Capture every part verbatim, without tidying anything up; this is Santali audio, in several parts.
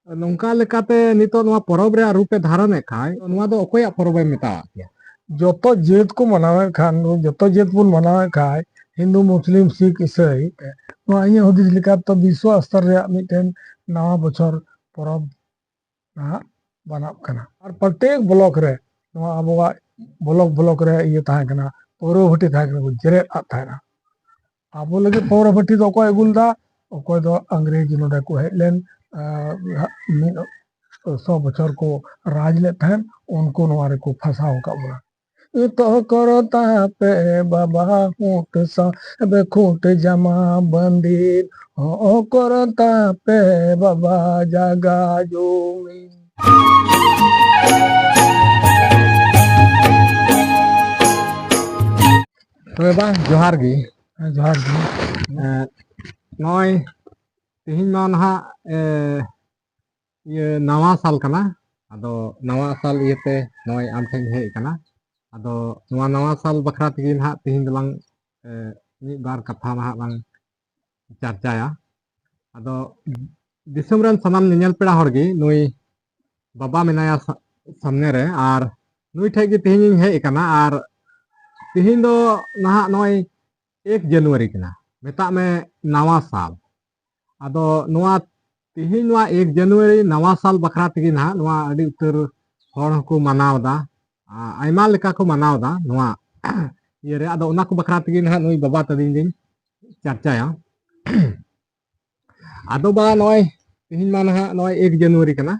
ᱱᱚᱝᱠᱟ ᱞᱮᱠᱟᱛᱮ ᱱᱤᱛᱚᱜ ᱱᱚᱣᱟ ᱯᱚᱨᱚᱵᱽ ᱨᱮᱭᱟᱜ ᱨᱩᱯ ᱮ ᱫᱷᱟᱨᱚᱱᱮᱫ ᱠᱷᱟᱱ, ᱱᱚᱣᱟ ᱫᱚ ᱚᱠᱚᱭᱟᱜ ᱯᱚᱨᱚᱵᱽ ᱮᱢ ᱢᱮᱛᱟᱣᱟᱜ ᱠᱮᱭᱟ? ᱡᱚᱛᱚ ᱡᱟᱹᱛ ᱠᱚ ᱢᱟᱱᱟᱣᱮᱫ ᱠᱷᱟᱱ, ᱡᱚᱛᱚ ᱡᱟᱹᱛ ᱵᱚᱱ ᱢᱟᱱᱟᱣᱮᱫ ᱠᱷᱟᱱ, ᱦᱤᱱᱫᱩ, ᱢᱩᱥᱞᱤᱢ, ᱥᱤᱠᱷ, ᱤᱥᱟᱹᱭ, ᱱᱚᱣᱟ ᱤᱧᱟᱹᱜ ᱦᱩᱫᱤᱥ ᱞᱮᱠᱟᱛᱮ ᱵᱤᱥᱥᱚ ᱥᱛᱚᱨ ᱨᱮᱭᱟᱜ ᱢᱤᱫᱴᱮᱱ ᱱᱟᱣᱟ ᱵᱚᱪᱷᱚᱨ ᱯᱚᱨᱚᱵᱽ ᱱᱟᱦᱟᱜ ᱵᱟᱱᱟᱜ ᱠᱟᱱᱟ᱾ ᱟᱨ ᱯᱨᱚᱛᱮᱠ ᱵᱞᱚᱠ ᱨᱮ, ᱱᱚᱣᱟ ᱟᱵᱚᱣᱟᱜ ᱵᱞᱚᱠ ᱵᱞᱚᱠ ᱨᱮ ᱤᱭᱟᱹ ᱛᱟᱦᱮᱸ ᱠᱟᱱᱟ, ᱯᱟᱹᱣᱨᱟᱹ ᱵᱷᱟᱹᱴᱤ ᱛᱟᱦᱮᱸ ᱠᱟᱱᱟ, ᱠᱚ ᱡᱮᱨᱮᱫ ᱟᱫ ᱛᱟᱦᱮᱱᱟ᱾ ᱟᱵᱚ ᱞᱟᱹᱜᱤᱫ ᱯᱟᱹᱣᱨᱟᱹ ᱵᱷᱟᱹᱴᱤ ᱫᱚ ᱚᱠᱚᱭ ᱟᱹᱜᱩ ᱞᱮᱫᱟ? ᱚᱠᱚᱭ ᱫᱚ ᱤᱝᱨᱮᱡᱽ ᱱᱚᱰᱮ ᱠᱚ ᱦᱮᱡ ᱞᱮᱱ, ᱟᱸ, ᱢᱤᱫ ᱥᱚ ᱵᱚᱪᱷᱚᱨ ᱠᱚ ᱨᱟᱡᱽ ᱞᱮᱫ ᱛᱟᱦᱮᱸᱫ, ᱩᱱᱠᱩ ᱱᱚᱣᱟ ᱨᱮᱠᱚ ᱯᱷᱟᱸᱥᱟᱣ ᱟᱠᱟᱫ ᱵᱚᱱᱟ᱾ ᱛᱚᱠᱚᱨ ᱛᱟᱯᱮ ᱵᱟᱵᱟ ᱦᱩᱸᱴ ᱥᱟᱵ ᱠᱷᱩᱸᱴ ᱡᱟᱢᱟ ᱵᱟᱸᱫᱤᱱ, ᱦᱚᱸ ᱚᱠᱚᱨ ᱛᱟᱯᱮ ᱵᱟᱵᱟ ᱡᱟᱜᱟ ᱡᱩᱢᱤ᱾ ᱛᱚᱵᱮ ᱵᱟᱝ, ᱡᱚᱦᱟᱨ ᱜᱮ᱾ ᱦᱮᱸ, ᱡᱚᱦᱟᱨ ᱜᱮ᱾ ᱮᱸ, ᱱᱚᱜᱼᱚᱭ ᱛᱮᱦᱮᱧ ᱢᱟ ᱱᱟᱦᱟᱜ, ᱮ, ᱤᱭᱟᱹ, ᱱᱟᱣᱟ ᱥᱟᱞ ᱠᱟᱱᱟ᱾ ᱟᱫᱚ ᱱᱟᱣᱟ ᱥᱟᱞ ᱤᱭᱟᱹᱛᱮ ᱱᱚᱜᱼᱚᱭ ᱟᱢ ᱴᱷᱮᱱ ᱤᱧ ᱦᱮᱡ ᱟᱠᱟᱱᱟ᱾ ᱟᱫᱚ ᱱᱚᱣᱟ ᱱᱟᱣᱟ ᱥᱟᱞ ᱵᱟᱠᱷᱨᱟ ᱛᱮᱜᱮ ᱱᱟᱦᱟᱜ ᱛᱮᱦᱮᱧ ᱫᱚᱞᱟᱝ, ᱮ, ᱢᱤᱫ ᱵᱟᱨ ᱠᱟᱛᱷᱟ ᱱᱟᱦᱟᱜ ᱞᱟᱝ ᱪᱟᱨᱪᱟᱭᱟ᱾ ᱟᱫᱚ ᱫᱤᱥᱚᱢ ᱨᱮᱱ ᱥᱟᱱᱟᱢ ᱧᱮᱧᱮᱞ ᱯᱮᱲᱟ ᱦᱚᱲ ᱜᱮ, ᱱᱩᱭ ᱵᱟᱵᱟ ᱢᱮᱱᱟᱭᱟ ᱥᱟ-, ᱥᱟᱢᱱᱮ ᱨᱮ, ᱟᱨ ᱱᱩᱭ ᱴᱷᱮᱡ ᱜᱮ ᱛᱮᱦᱮᱧ ᱤᱧ ᱦᱮᱡ ᱟᱠᱟᱱᱟ᱾ ᱟᱨ ᱛᱮᱦᱮᱧ ᱫᱚ ᱱᱟᱦᱟᱜ ᱱᱚᱜᱼᱚᱭ ᱮᱠ ᱡᱟᱱᱩᱣᱟᱨᱤ ᱠᱟᱱᱟ, ᱢᱮᱛᱟᱜ ᱢᱮ ᱱᱟᱣᱟ ᱥᱟᱞ᱾ ᱟᱫᱚ ᱱᱚᱣᱟ ᱛᱮᱦᱮᱧ ᱱᱚᱣᱟ ᱮᱠ ᱡᱟᱱᱩᱣᱟᱨᱤ ᱱᱟᱣᱟ ᱥᱟᱞ ᱵᱟᱠᱷᱨᱟ ᱛᱮᱜᱮ ᱱᱟᱦᱟᱜ ᱱᱚᱣᱟ ᱟᱹᱰᱤ ᱩᱛᱟᱹᱨ ᱦᱚᱲ ᱦᱚᱸᱠᱚ ᱢᱟᱱᱟᱣ ᱮᱫᱟ, ᱟ-, ᱟᱭᱢᱟ ᱞᱮᱠᱟ ᱠᱚ ᱢᱟᱱᱟᱣ ᱮᱫᱟ ᱱᱚᱣᱟ ᱤᱭᱟᱹᱨᱮ᱾ ᱟᱫᱚ ᱚᱱᱟ ᱠᱚ ᱵᱟᱠᱷᱨᱟ ᱛᱮᱜᱮ ᱱᱟᱦᱟᱜ ᱱᱩᱭ ᱵᱟᱵᱟ ᱛᱟᱹᱞᱤᱧ ᱞᱤᱧ ᱪᱟᱨᱪᱟᱭᱟ᱾ ᱟᱫᱚ ᱵᱟ, ᱱᱚᱜᱼᱚᱭ ᱛᱮᱦᱮᱧ ᱢᱟ ᱱᱟᱦᱟᱜ ᱱᱚᱜᱼᱚᱭ ᱮᱠ ᱡᱟᱱᱩᱣᱟᱨᱤ ᱠᱟᱱᱟ,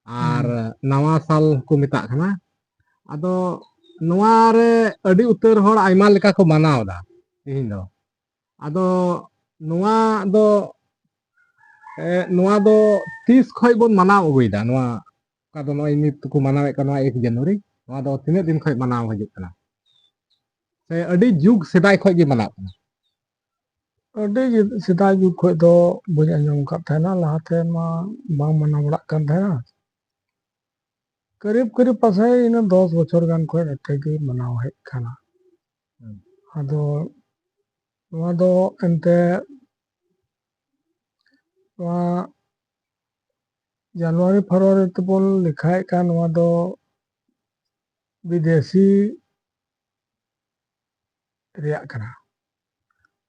ᱟᱨ ᱦᱩᱸ᱾ ᱱᱟᱣᱟ ᱥᱟᱞ ᱠᱚ ᱢᱮᱛᱟᱜ ᱠᱟᱱᱟ᱾ ᱟᱫᱚ ᱱᱚᱣᱟ ᱨᱮ ᱟᱹᱰᱤ ᱩᱛᱟᱹᱨ ᱦᱚᱲ ᱟᱭᱢᱟ ᱞᱮᱠᱟ ᱠᱚ ᱢᱟᱱᱟᱣ ᱮᱫᱟ ᱛᱮᱦᱮᱧ ᱫᱚ᱾ ᱟᱫᱚ ᱱᱚᱣᱟ ᱫᱚ, ᱮ, ᱱᱚᱣᱟ ᱫᱚ ᱛᱤᱥ ᱠᱷᱚᱡ ᱵᱚᱱ ᱢᱟᱱᱟᱣ ᱟᱹᱜᱩᱭᱮᱫᱟ? ᱱᱚᱣᱟ ᱚᱠᱟ ᱫᱚ ᱱᱚᱜᱼᱚᱭ ᱱᱤᱛ ᱠᱚ ᱢᱟᱱᱟᱣᱮᱫ ᱠᱟᱱ ᱱᱚᱣᱟ ᱮᱠ ᱡᱟᱱᱩᱣᱟᱨᱤ, ᱱᱚᱣᱟ ᱫᱚ ᱛᱤᱱᱟᱹᱜ ᱫᱤᱱ ᱠᱷᱚᱡ ᱢᱟᱱᱟᱣ ᱦᱤᱡᱩᱜ ᱠᱟᱱᱟ? ᱥᱮ ᱟᱹᱰᱤ ᱡᱩᱜᱽ ᱥᱮᱫᱟᱭ ᱠᱷᱚᱡ ᱜᱮ ᱢᱟᱱᱟᱣ ᱠᱟᱱᱟ? ᱟᱹᱰᱤ ᱡᱩ-, ᱥᱮᱫᱟᱭ ᱡᱩᱜᱽ ᱠᱷᱚᱡ ᱫᱚ ᱵᱟᱹᱧ ᱟᱸᱡᱚᱢ ᱟᱠᱟᱫ ᱛᱟᱦᱮᱱᱟ, ᱞᱟᱦᱟᱛᱮ ᱢᱟ ᱵᱟᱝ ᱢᱟᱱᱟᱣ ᱵᱟᱲᱟᱜ ᱠᱟᱱ ᱛᱟᱦᱮᱱᱟ᱾ ᱠᱟᱹᱨᱤᱵ ᱠᱟᱹᱨᱤᱵ ᱯᱟᱥᱮᱡ ᱤᱱᱟᱹ ᱫᱚᱥ ᱵᱚᱪᱷᱚᱨ ᱜᱟᱱ ᱠᱷᱚᱡ ᱱᱚᱛᱮ ᱜᱮ ᱢᱟᱱᱟᱣ ᱦᱮᱡ ᱠᱟᱱᱟ᱾ ᱦᱩᱸ᱾ ᱟᱫᱚ ᱱᱚᱣᱟ ᱫᱚ ᱮᱱᱛᱮ ᱱᱚᱣᱟ ᱡᱟᱱᱩᱣᱟᱨᱤ ᱯᱷᱮᱵᱽᱨᱩᱣᱟᱨᱤ ᱛᱮᱵᱚᱱ ᱞᱮᱠᱷᱟᱭᱮᱫ ᱠᱟᱱ, ᱱᱚᱣᱟ ᱫᱚ ᱵᱤᱫᱮᱥᱤ ᱨᱮᱭᱟᱜ ᱠᱟᱱᱟ᱾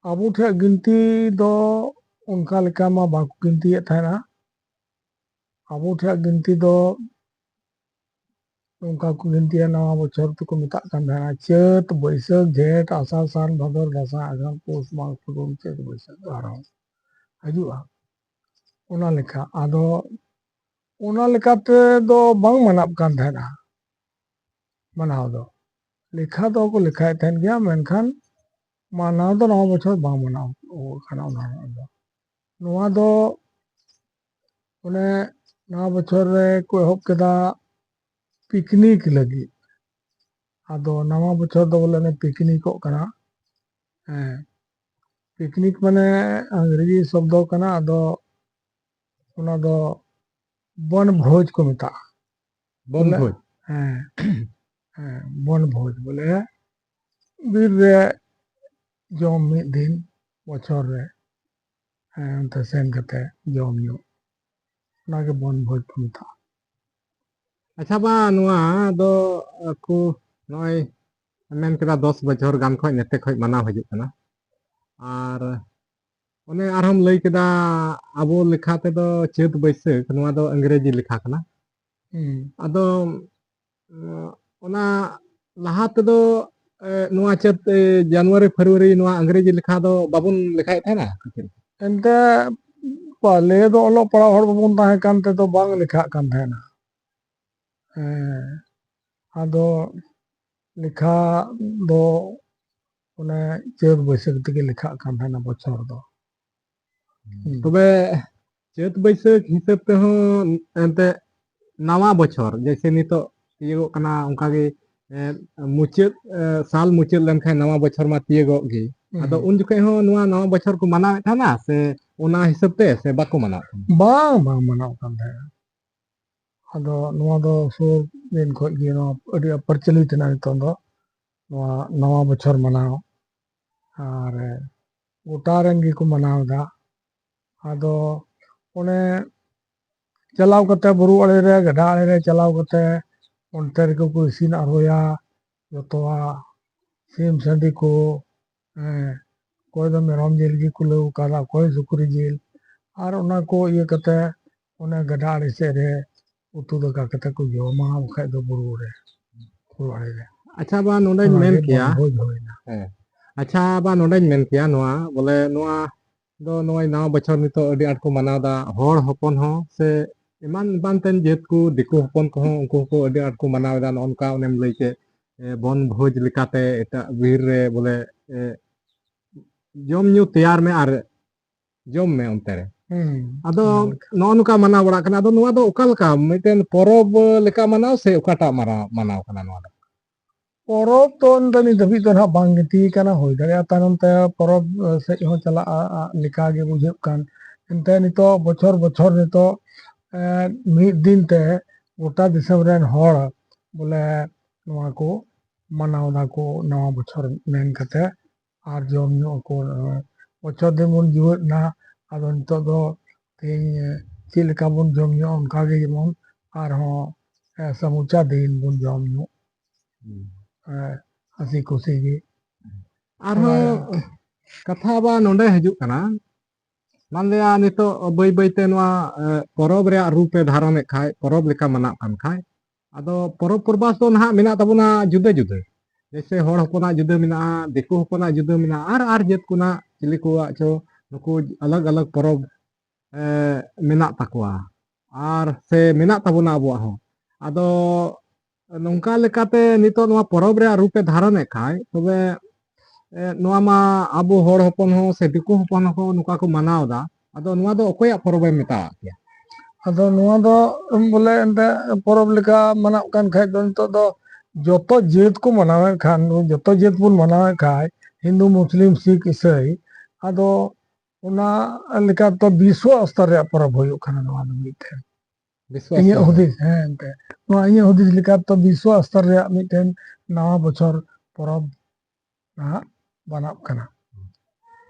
ᱟᱵᱚ ᱴᱷᱮᱱ ᱜᱤᱱᱛᱤ ᱫᱚ ᱚᱱᱠᱟ ᱞᱮᱠᱟ ᱢᱟ ᱵᱟᱠᱚ ᱜᱤᱱᱛᱤᱭᱮᱫ ᱛᱟᱦᱮᱱᱟ᱾ ᱟᱵᱚ ᱴᱷᱮᱱ ᱜᱤᱱᱛᱤ ᱫᱚ ᱱᱚᱝᱠᱟ ᱠᱚ ᱜᱤᱱᱛᱤᱭᱟ, ᱱᱟᱣᱟ ᱵᱚᱪᱷᱚᱨ ᱫᱚᱠᱚ ᱢᱮᱛᱟᱜ ᱠᱟᱱ ᱛᱟᱦᱮᱱᱟ ᱪᱟᱹᱛ, ᱵᱟᱹᱭᱥᱟᱹᱠᱷ, ᱡᱷᱮᱸᱴ, ᱟᱥᱟᱲ, ᱥᱟᱱ, ᱵᱷᱟᱫᱚᱨ, ᱫᱟᱸᱥᱟᱭ, ᱟᱸᱜᱷᱟᱲ, ᱯᱩᱥ, ᱢᱟᱜᱽ, ᱯᱷᱟᱹᱜᱩᱱ, ᱪᱟᱹᱛ, ᱵᱟᱹᱭᱥᱟᱹᱠᱷ ᱫᱚ ᱟᱨᱦᱚᱸ ᱦᱤᱡᱩᱜᱼᱟ᱾ ᱚᱱᱟ ᱞᱮᱠᱟ ᱟᱫᱚ ᱚᱱᱟ ᱞᱮᱠᱟᱛᱮ ᱫᱚ ᱵᱟᱝ ᱢᱟᱱᱟᱜ ᱠᱟᱱ ᱛᱟᱦᱮᱱᱟ᱾ ᱢᱟᱱᱟᱣ ᱫᱚ ᱞᱮᱠᱷᱟ ᱫᱚᱠᱚ ᱞᱮᱠᱷᱟᱭᱮᱫ ᱛᱟᱦᱮᱱ ᱜᱮᱭᱟ, ᱢᱮᱱᱠᱷᱟᱱ ᱢᱟᱱᱟᱣ ᱫᱚ ᱱᱟᱣᱟ ᱵᱚᱪᱷᱚᱨ ᱵᱟᱝ ᱢᱟᱱᱟᱣ ᱠᱟᱱᱟ᱾ ᱚᱱᱟ ᱫᱚ ᱱᱚᱣᱟ ᱫᱚ ᱚᱱᱮ ᱱᱟᱣᱟ ᱵᱚᱪᱷᱚᱨ ᱨᱮ ᱠᱚ ᱮᱦᱚᱵ ᱠᱮᱫᱟ ᱯᱤᱠᱱᱤᱠ ᱞᱟᱹᱜᱤᱫ᱾ ᱟᱫᱚ ᱱᱟᱣᱟ ᱵᱚᱪᱷᱚᱨ ᱫᱚ ᱵᱚᱞᱮ ᱚᱱᱮ ᱯᱤᱠᱱᱤᱠᱚᱜ ᱠᱟᱱᱟ᱾ ᱦᱮᱸ, ᱯᱤᱠᱱᱤᱠ ᱢᱟᱱᱮ ᱤᱝᱨᱮᱡᱤ ᱥᱚᱵᱫᱚ ᱠᱟᱱᱟ, ᱟᱫᱚ ᱚᱱᱟ ᱫᱚ ᱵᱚᱱ ᱵᱷᱳᱡᱽ ᱠᱚ ᱢᱮᱛᱟᱜᱼᱟ᱾ ᱵᱚᱱ ᱵᱚᱞᱮ, ᱵᱷᱳᱡᱽ? ᱦᱮᱸ, ᱦᱮᱸ, ᱵᱚᱱ ᱵᱷᱳᱡᱽ ᱵᱚᱞᱮ ᱵᱤᱨ ᱨᱮ ᱡᱚᱢ ᱢᱤᱫ ᱫᱤᱱ ᱵᱚᱪᱷᱚᱨ ᱨᱮ, ᱦᱮᱸ, ᱚᱱᱛᱮ ᱥᱮᱱ ᱠᱟᱛᱮ ᱡᱚᱢ ᱧᱩ, ᱚᱱᱟᱜᱮ ᱵᱚᱱ ᱵᱷᱳᱡᱽ ᱠᱚ ᱢᱮᱛᱟᱜᱼᱟ᱾ ᱟᱪᱪᱷᱟ ᱵᱟ, ᱱᱚᱣᱟ ᱫᱚ ᱟᱠᱚ ᱱᱚᱜᱼᱚᱭ ᱢᱮᱱ ᱠᱮᱫᱟ ᱫᱚᱥ ᱵᱚᱪᱷᱚᱨ ᱜᱟᱱ ᱠᱷᱚᱱ ᱱᱮᱛᱮ ᱠᱷᱚᱱ ᱢᱟᱱᱟᱣ ᱦᱤᱡᱩᱜ ᱠᱟᱱᱟ, ᱟᱨ ᱚᱱᱮ ᱟᱨᱦᱚᱸᱢ ᱞᱟᱹᱭ ᱠᱮᱫᱟ ᱟᱵᱚ ᱞᱮᱠᱟ ᱛᱮᱫᱚ ᱪᱟᱹᱛ ᱵᱟᱹᱭᱥᱟᱹᱠᱷ, ᱱᱚᱣᱟ ᱫᱚ ᱤᱝᱨᱮᱡᱤ ᱞᱮᱠᱷᱟ ᱠᱟᱱᱟ᱾ ᱦᱩᱸ᱾ ᱟᱫᱚ ᱚᱱᱟ ᱞᱟᱦᱟ ᱛᱮᱫᱚ, ᱮ, ᱱᱚᱣᱟ ᱪᱟᱹᱛ, ᱮ, ᱡᱟᱱᱩᱣᱟᱨᱤ, ᱯᱷᱮᱵᱽᱨᱩᱣᱟᱨᱤ ᱱᱚᱣᱟ ᱤᱝᱨᱮᱡᱤ ᱞᱮᱠᱷᱟ ᱫᱚ ᱵᱟᱵᱚᱱ ᱞᱮᱠᱷᱟᱭᱮᱫ ᱛᱟᱦᱮᱱᱟ? ᱮᱱᱛᱮ ᱯᱟᱞᱮ ᱫᱚ ᱚᱞᱚᱜ ᱯᱟᱲᱦᱟᱣ ᱦᱚᱲ ᱵᱟᱵᱚᱱ ᱛᱟᱦᱮᱸ ᱠᱟᱱ ᱛᱮᱫᱚ ᱵᱟᱝ ᱞᱮᱠᱷᱟᱜ ᱠᱟᱱ ᱛᱟᱦᱮᱱᱟ᱾ ᱦᱮᱸ, ᱟᱫᱚ ᱞᱮᱠᱷᱟ ᱫᱚ ᱚᱱᱮ ᱪᱟᱹᱛ ᱵᱟᱹᱭᱥᱟᱹᱠᱷ ᱛᱮᱜᱮ ᱞᱮᱠᱷᱟᱜ ᱠᱟᱱ ᱛᱟᱦᱮᱱᱟ ᱵᱚᱪᱷᱚᱨ ᱫᱚ᱾ ᱦᱩᱸ᱾ ᱛᱚᱵᱮ ᱪᱟᱹᱛ ᱵᱟᱹᱭᱥᱟᱹᱠᱷ ᱦᱤᱥᱟᱹᱵ ᱛᱮᱦᱚᱸ ᱮᱱᱛᱮ ᱱᱟᱣᱟ ᱵᱚᱪᱷᱚᱨ ᱡᱮᱭᱥᱮ ᱱᱤᱛᱚᱜ ᱛᱤᱭᱳᱜᱚᱜ ᱠᱟᱱᱟ, ᱚᱱᱠᱟᱜᱮ, ᱮ, ᱢᱩᱪᱟᱹᱫ, ᱮ, ᱥᱟᱞ ᱢᱩᱪᱟᱹᱫ ᱞᱮᱱᱠᱷᱟᱱ ᱱᱟᱣᱟ ᱵᱚᱪᱷᱚᱨ ᱢᱟ ᱛᱤᱭᱳᱜᱚᱜ ᱜᱮ᱾ ᱦᱩᱸ᱾ ᱟᱫᱚ ᱩᱱ ᱡᱚᱠᱷᱚᱱ ᱦᱚᱸ ᱱᱚᱣᱟ ᱱᱟᱣᱟ ᱵᱚᱪᱷᱚᱨ ᱠᱚ ᱢᱟᱱᱟᱣᱮᱫ ᱛᱟᱦᱮᱱᱟ ᱥᱮ ᱚᱱᱟ ᱦᱤᱥᱟᱹᱵ ᱛᱮ, ᱥᱮ ᱵᱟᱠᱚ ᱢᱟᱱᱟᱣᱮᱫ ᱛᱟᱦᱮᱱᱟ? ᱵᱟᱝ, ᱵᱟᱝ ᱢᱟᱱᱟᱣ ᱠᱟᱱ ᱛᱟᱦᱮᱸᱱᱟ᱾ ᱟᱫᱚ ᱱᱚᱣᱟ ᱫᱚ ᱥᱩᱨ ᱫᱤᱱ ᱠᱷᱚᱱ ᱜᱮ ᱱᱚᱣᱟ ᱟᱹᱰᱤ ᱯᱨᱚᱪᱚᱞᱤᱛ ᱮᱱᱟ ᱱᱤᱛᱚᱝ ᱫᱚ, ᱱᱚᱣᱟ ᱱᱟᱣᱟ ᱵᱚᱪᱷᱚᱨ ᱢᱟᱱᱟᱣ, ᱟᱨ ᱜᱚᱴᱟ ᱨᱮᱱ ᱜᱮᱠᱚ ᱢᱟᱱᱟᱣ ᱮᱫᱟ᱾ ᱟᱫᱚ ᱚᱱᱮ ᱪᱟᱞᱟᱣ ᱠᱟᱛᱮ ᱵᱩᱨᱩ ᱟᱲᱮ ᱨᱮ, ᱜᱟᱰᱟ ᱟᱲᱮ ᱨᱮ ᱪᱟᱞᱟᱣ ᱠᱟᱛᱮ ᱚᱱᱛᱮ ᱨᱮᱜᱮ ᱠᱚ ᱤᱥᱤᱱ ᱟᱨᱚᱭᱟ ᱡᱚᱛᱚᱣᱟᱜ, ᱥᱤᱢ ᱥᱟᱺᱰᱤ ᱠᱚ, ᱦᱮᱸ, ᱚᱠᱚᱭ ᱫᱚ ᱢᱮᱨᱚᱢ ᱡᱤᱞ ᱜᱮ ᱠᱩᱞᱟᱹᱣ ᱟᱠᱟᱫᱟ, ᱚᱠᱚᱭ ᱥᱩᱠᱨᱤ ᱡᱤᱞ, ᱟᱨ ᱚᱱᱟ ᱠᱚ ᱤᱭᱟᱹ ᱠᱟᱛᱮ ᱚᱱᱮ ᱜᱟᱰᱟ ᱟᱲᱮ ᱥᱮᱫ ᱨᱮ ᱩᱛᱩ ᱫᱟᱠᱟ ᱠᱟᱛᱮ ᱠᱚ ᱡᱚᱢᱟ, ᱵᱟᱠᱷᱟᱡ ᱫᱚ ᱵᱩᱨᱩ ᱨᱮ, ᱵᱩᱨᱩ ᱟᱲᱮ ᱨᱮ᱾ ᱟᱪᱪᱷᱟ ᱵᱟ, ᱱᱚᱰᱮᱧ ᱚᱱᱟ ᱢᱮᱱ ᱜᱮ ᱠᱮᱭᱟ᱾ ᱵᱚᱱᱵᱷᱳᱡᱽ ᱦᱩᱭᱱᱟ᱾ ᱦᱮᱸ᱾ ᱟᱪᱪᱷᱟ ᱵᱟ, ᱱᱚᱰᱮᱧ ᱢᱮᱱ ᱠᱮᱭᱟ, ᱱᱚᱣᱟ ᱵᱚᱞᱮ ᱱᱚᱣᱟ ᱫᱚ ᱱᱚᱜᱼᱚᱭ ᱱᱟᱣᱟ ᱵᱚᱪᱷᱚᱨ ᱱᱤᱛᱚᱜ ᱟᱹᱰᱤ ᱟᱸᱴ ᱠᱚ ᱢᱟᱱᱟᱣ ᱮᱫᱟ, ᱦᱚᱲ ᱦᱚᱯᱚᱱ ᱦᱚᱸ ᱥᱮ ᱮᱢᱟᱱ ᱮᱢᱟᱱ ᱛᱮᱱ ᱡᱟᱹᱛ ᱠᱚ, ᱫᱤᱠᱩ ᱦᱚᱯᱚᱱ ᱠᱚᱦᱚᱸ ᱩᱱᱠᱩ ᱦᱚᱸᱠᱚ ᱟᱹᱰᱤ ᱟᱸᱴ ᱠᱚ ᱢᱟᱱᱟᱣ ᱮᱫᱟ᱾ ᱱᱚᱜᱼᱚ ᱱᱚᱝᱠᱟ ᱚᱱᱮᱢ ᱞᱟᱹᱭ ᱠᱮᱫ, ᱮ, ᱵᱚᱱ ᱵᱷᱳᱡᱽ ᱞᱮᱠᱟᱛᱮ ᱮᱴᱟᱜ ᱵᱤᱨ ᱨᱮ ᱵᱚᱞᱮ, ᱮ, ᱡᱚᱢ ᱧᱩ ᱛᱮᱭᱟᱨ ᱢᱮ ᱟᱨ ᱡᱚᱢ ᱢᱮ ᱚᱱᱛᱮ ᱨᱮ᱾ ᱦᱩᱸ᱾ ᱟᱫᱚ ᱚᱱᱟ ᱞᱮᱠᱟ᱾ ᱱᱚᱜᱼᱚ ᱱᱚᱝᱠᱟ ᱢᱟᱱᱟᱣ ᱵᱟᱲᱟᱜ ᱠᱟᱱᱟ᱾ ᱟᱫᱚ ᱱᱚᱣᱟ ᱫᱚ ᱚᱠᱟ ᱞᱮᱠᱟ ᱢᱤᱫᱴᱮᱱ ᱯᱚᱨᱚᱵᱽ ᱞᱮᱠᱟ ᱢᱟᱱᱟᱣ ᱥᱮ ᱚᱠᱟᱴᱟᱜ ᱢᱟᱱᱟᱣ, ᱢᱟᱱᱟᱣ ᱠᱟᱱᱟ ᱱᱚᱣᱟ ᱫᱚ? ᱯᱚᱨᱚᱵᱽ ᱫᱚ ᱤᱧ ᱫᱚ ᱱᱤᱛ ᱫᱷᱟᱹᱵᱤᱡ ᱫᱚ ᱱᱟᱦᱟᱜ ᱵᱟᱝ ᱜᱤᱛᱤ ᱠᱟᱱᱟ, ᱦᱩᱭ ᱫᱟᱲᱮᱭᱟᱜᱼᱟ ᱛᱟᱭᱱᱚᱢ ᱛᱮ ᱯᱚᱨᱚᱵᱽ, ᱮ, ᱥᱮᱫ ᱦᱚᱸ ᱪᱟᱞᱟᱜᱼᱟ, ᱟ, ᱞᱮᱠᱟ ᱜᱮ ᱵᱩᱡᱷᱟᱹᱜ ᱠᱟᱱ᱾ ᱮᱱᱛᱮ ᱱᱤᱛᱚᱜ ᱵᱚᱪᱷᱚᱨ ᱵᱚᱪᱷᱚᱨ ᱱᱤᱛᱚᱜ, ᱮ, ᱢᱤᱫ ᱫᱤᱱ ᱛᱮ ᱜᱚᱴᱟ ᱫᱤᱥᱚᱢ ᱨᱮᱱ ᱦᱚᱲ ᱵᱚᱞᱮ ᱱᱚᱣᱟ ᱠᱚ ᱢᱟᱱᱟᱣ ᱫᱟᱠᱚ ᱱᱟᱣᱟ ᱵᱚᱪᱷᱚᱨ ᱢᱮᱱ ᱠᱟᱛᱮ, ᱟᱨ ᱡᱚᱢ ᱧᱩ ᱟᱠᱚ᱾ ᱵᱚᱪᱷᱚᱨ ᱫᱤᱱ ᱵᱚᱱ ᱡᱤᱣᱮᱫ ᱮᱱᱟ, ᱟᱫᱚ ᱱᱤᱛᱚᱜ ᱫᱚ ᱛᱮᱦᱮᱧ ᱪᱮᱫ ᱞᱮᱠᱟ ᱵᱚᱱ ᱡᱚᱢ ᱧᱩ, ᱚᱱᱠᱟ ᱜᱮ ᱡᱮᱢᱚᱱ ᱟᱨᱦᱚᱸ, ᱮ, ᱥᱟᱢᱩᱪᱟ ᱫᱤᱱ ᱵᱚᱱ ᱡᱚᱢ ᱧᱩ᱾ ᱦᱩᱸ᱾ ᱮ, ᱦᱟᱹᱥᱤ ᱠᱩᱥᱤ ᱜᱮ᱾ ᱟᱨᱦᱚᱸ ᱚᱱᱟ ᱠᱟᱛᱷᱟ ᱟᱵᱟᱨ ᱱᱚᱰᱮ ᱦᱤᱡᱩᱜ ᱠᱟᱱᱟ, ᱢᱟᱱᱞᱤᱭᱟ ᱱᱤᱛᱚᱜ ᱵᱟᱹᱭ ᱵᱟᱹᱭᱛᱮ ᱱᱚᱣᱟ, ᱮ, ᱯᱚᱨᱚᱵᱽ ᱨᱮᱭᱟᱜ ᱨᱩᱯ ᱮ ᱫᱷᱟᱨᱚᱱᱮᱫ ᱠᱷᱟᱡ, ᱯᱚᱨᱚᱵᱽ ᱞᱮᱠᱟ ᱢᱟᱱᱟᱜ ᱠᱟᱱ ᱠᱷᱟᱡ, ᱟᱫᱚ ᱯᱚᱨᱚᱵᱽ ᱯᱚᱨᱵᱟᱥ ᱫᱚ ᱱᱟᱦᱟᱜ ᱢᱮᱱᱟᱜ ᱛᱟᱵᱚᱱᱟ ᱡᱩᱫᱟᱹ ᱡᱩᱫᱟᱹ᱾ ᱡᱮᱭᱥᱮ ᱦᱚᱲ ᱦᱚᱯᱚᱱᱟᱜ ᱡᱩᱫᱟᱹ ᱢᱮᱱᱟᱜᱼᱟ, ᱫᱤᱠᱩ ᱦᱚᱯᱚᱱᱟᱜ ᱡᱩᱫᱟᱹ ᱢᱮᱱᱟᱜᱼᱟ, ᱟᱨ, ᱟᱨ ᱡᱟᱹᱛ ᱠᱚᱱᱟᱜ ᱪᱤᱞᱤ ᱠᱚᱣᱟᱜ ᱪᱚ ᱱᱩᱠᱩ ᱟᱞᱟᱜᱽ ᱟᱞᱟᱜᱽ ᱯᱚᱨᱚᱵᱽ, ᱮ, ᱢᱮᱱᱟᱜ ᱛᱟᱠᱚᱣᱟ᱾ ᱟᱨ ᱥᱮ ᱢᱮᱱᱟᱜ ᱛᱟᱵᱚᱱᱟ ᱟᱵᱚᱣᱟᱜ ᱦᱚᱸ᱾ ᱟᱫᱚ ᱱᱚᱝᱠᱟ ᱞᱮᱠᱟᱛᱮ ᱱᱤᱛᱚᱜ ᱱᱚᱣᱟ ᱯᱚᱨᱚᱵᱽ ᱨᱮᱭᱟᱜ ᱨᱩᱯ ᱮ ᱫᱷᱟᱨᱚᱱᱮᱫ ᱠᱷᱟᱡ, ᱛᱚᱵᱮ, ᱮ, ᱱᱚᱣᱟ ᱢᱟ ᱟᱵᱚ ᱦᱚᱲ ᱦᱚᱯᱚᱱ ᱦᱚᱸ ᱥᱮ ᱫᱤᱠᱩ ᱦᱚᱯᱚᱱ ᱦᱚᱸᱠᱚ ᱱᱚᱝᱠᱟ ᱠᱚ ᱢᱟᱱᱟᱣ ᱮᱫᱟ᱾ ᱟᱫᱚ ᱱᱚᱣᱟ ᱫᱚ ᱚᱠᱚᱭᱟᱜ ᱯᱚᱨᱚᱵᱽ ᱮᱢ ᱢᱮᱛᱟᱣᱟᱜ ᱠᱮᱭᱟ? ᱟᱫᱚ ᱱᱚᱣᱟ ᱫᱚ ᱵᱚᱞᱮ ᱮᱱᱛᱮ ᱯᱚᱨᱚᱵᱽ ᱞᱮᱠᱟ ᱢᱟᱱᱟᱜ ᱠᱟᱱ ᱠᱷᱟᱡ ᱫᱚ ᱱᱤᱛᱚᱜ ᱫᱚ ᱡᱚᱛᱚ ᱡᱟᱹᱛ ᱠᱚ ᱢᱟᱱᱟᱣᱮᱫ ᱠᱷᱟᱱ, ᱡᱚᱛᱚ ᱡᱟᱹᱛ ᱵᱚᱱ ᱢᱟᱱᱟᱣᱮᱫ ᱠᱷᱟᱡ, ᱦᱤᱱᱫᱩ, ᱢᱩᱥᱞᱤᱢ, ᱥᱤᱠᱷ, ᱤᱥᱟᱹᱭ, ᱟᱫᱚ ᱚᱱᱟ ᱞᱮᱠᱟ ᱛᱮ ᱵᱤᱥᱣᱚ ᱥᱛᱚᱨ ᱨᱮᱭᱟᱜ ᱯᱚᱨᱚᱵᱽ ᱦᱩᱭᱩᱜ ᱠᱟᱱᱟ ᱱᱚᱣᱟ ᱫᱚ ᱢᱤᱫᱴᱮᱱ᱾ ᱵᱤᱥᱣᱚ ᱤᱧᱟᱹᱜ ᱥᱛᱚᱨ ᱨᱮ᱾ ᱦᱩᱫᱤᱥ, ᱦᱮᱸ, ᱮᱱᱛᱮ ᱱᱚᱣᱟ ᱤᱧᱟᱹᱜ ᱦᱩᱫᱤᱥ ᱞᱮᱠᱟ ᱛᱮ ᱵᱤᱥᱣᱚ ᱥᱛᱚᱨ ᱨᱮᱭᱟᱜ ᱢᱤᱫᱴᱮᱱ ᱱᱟᱣᱟ ᱵᱚᱪᱷᱚᱨ ᱯᱚᱨᱚᱵᱽ ᱱᱟᱦᱟᱜ ᱵᱟᱱᱟᱜ ᱠᱟᱱᱟ᱾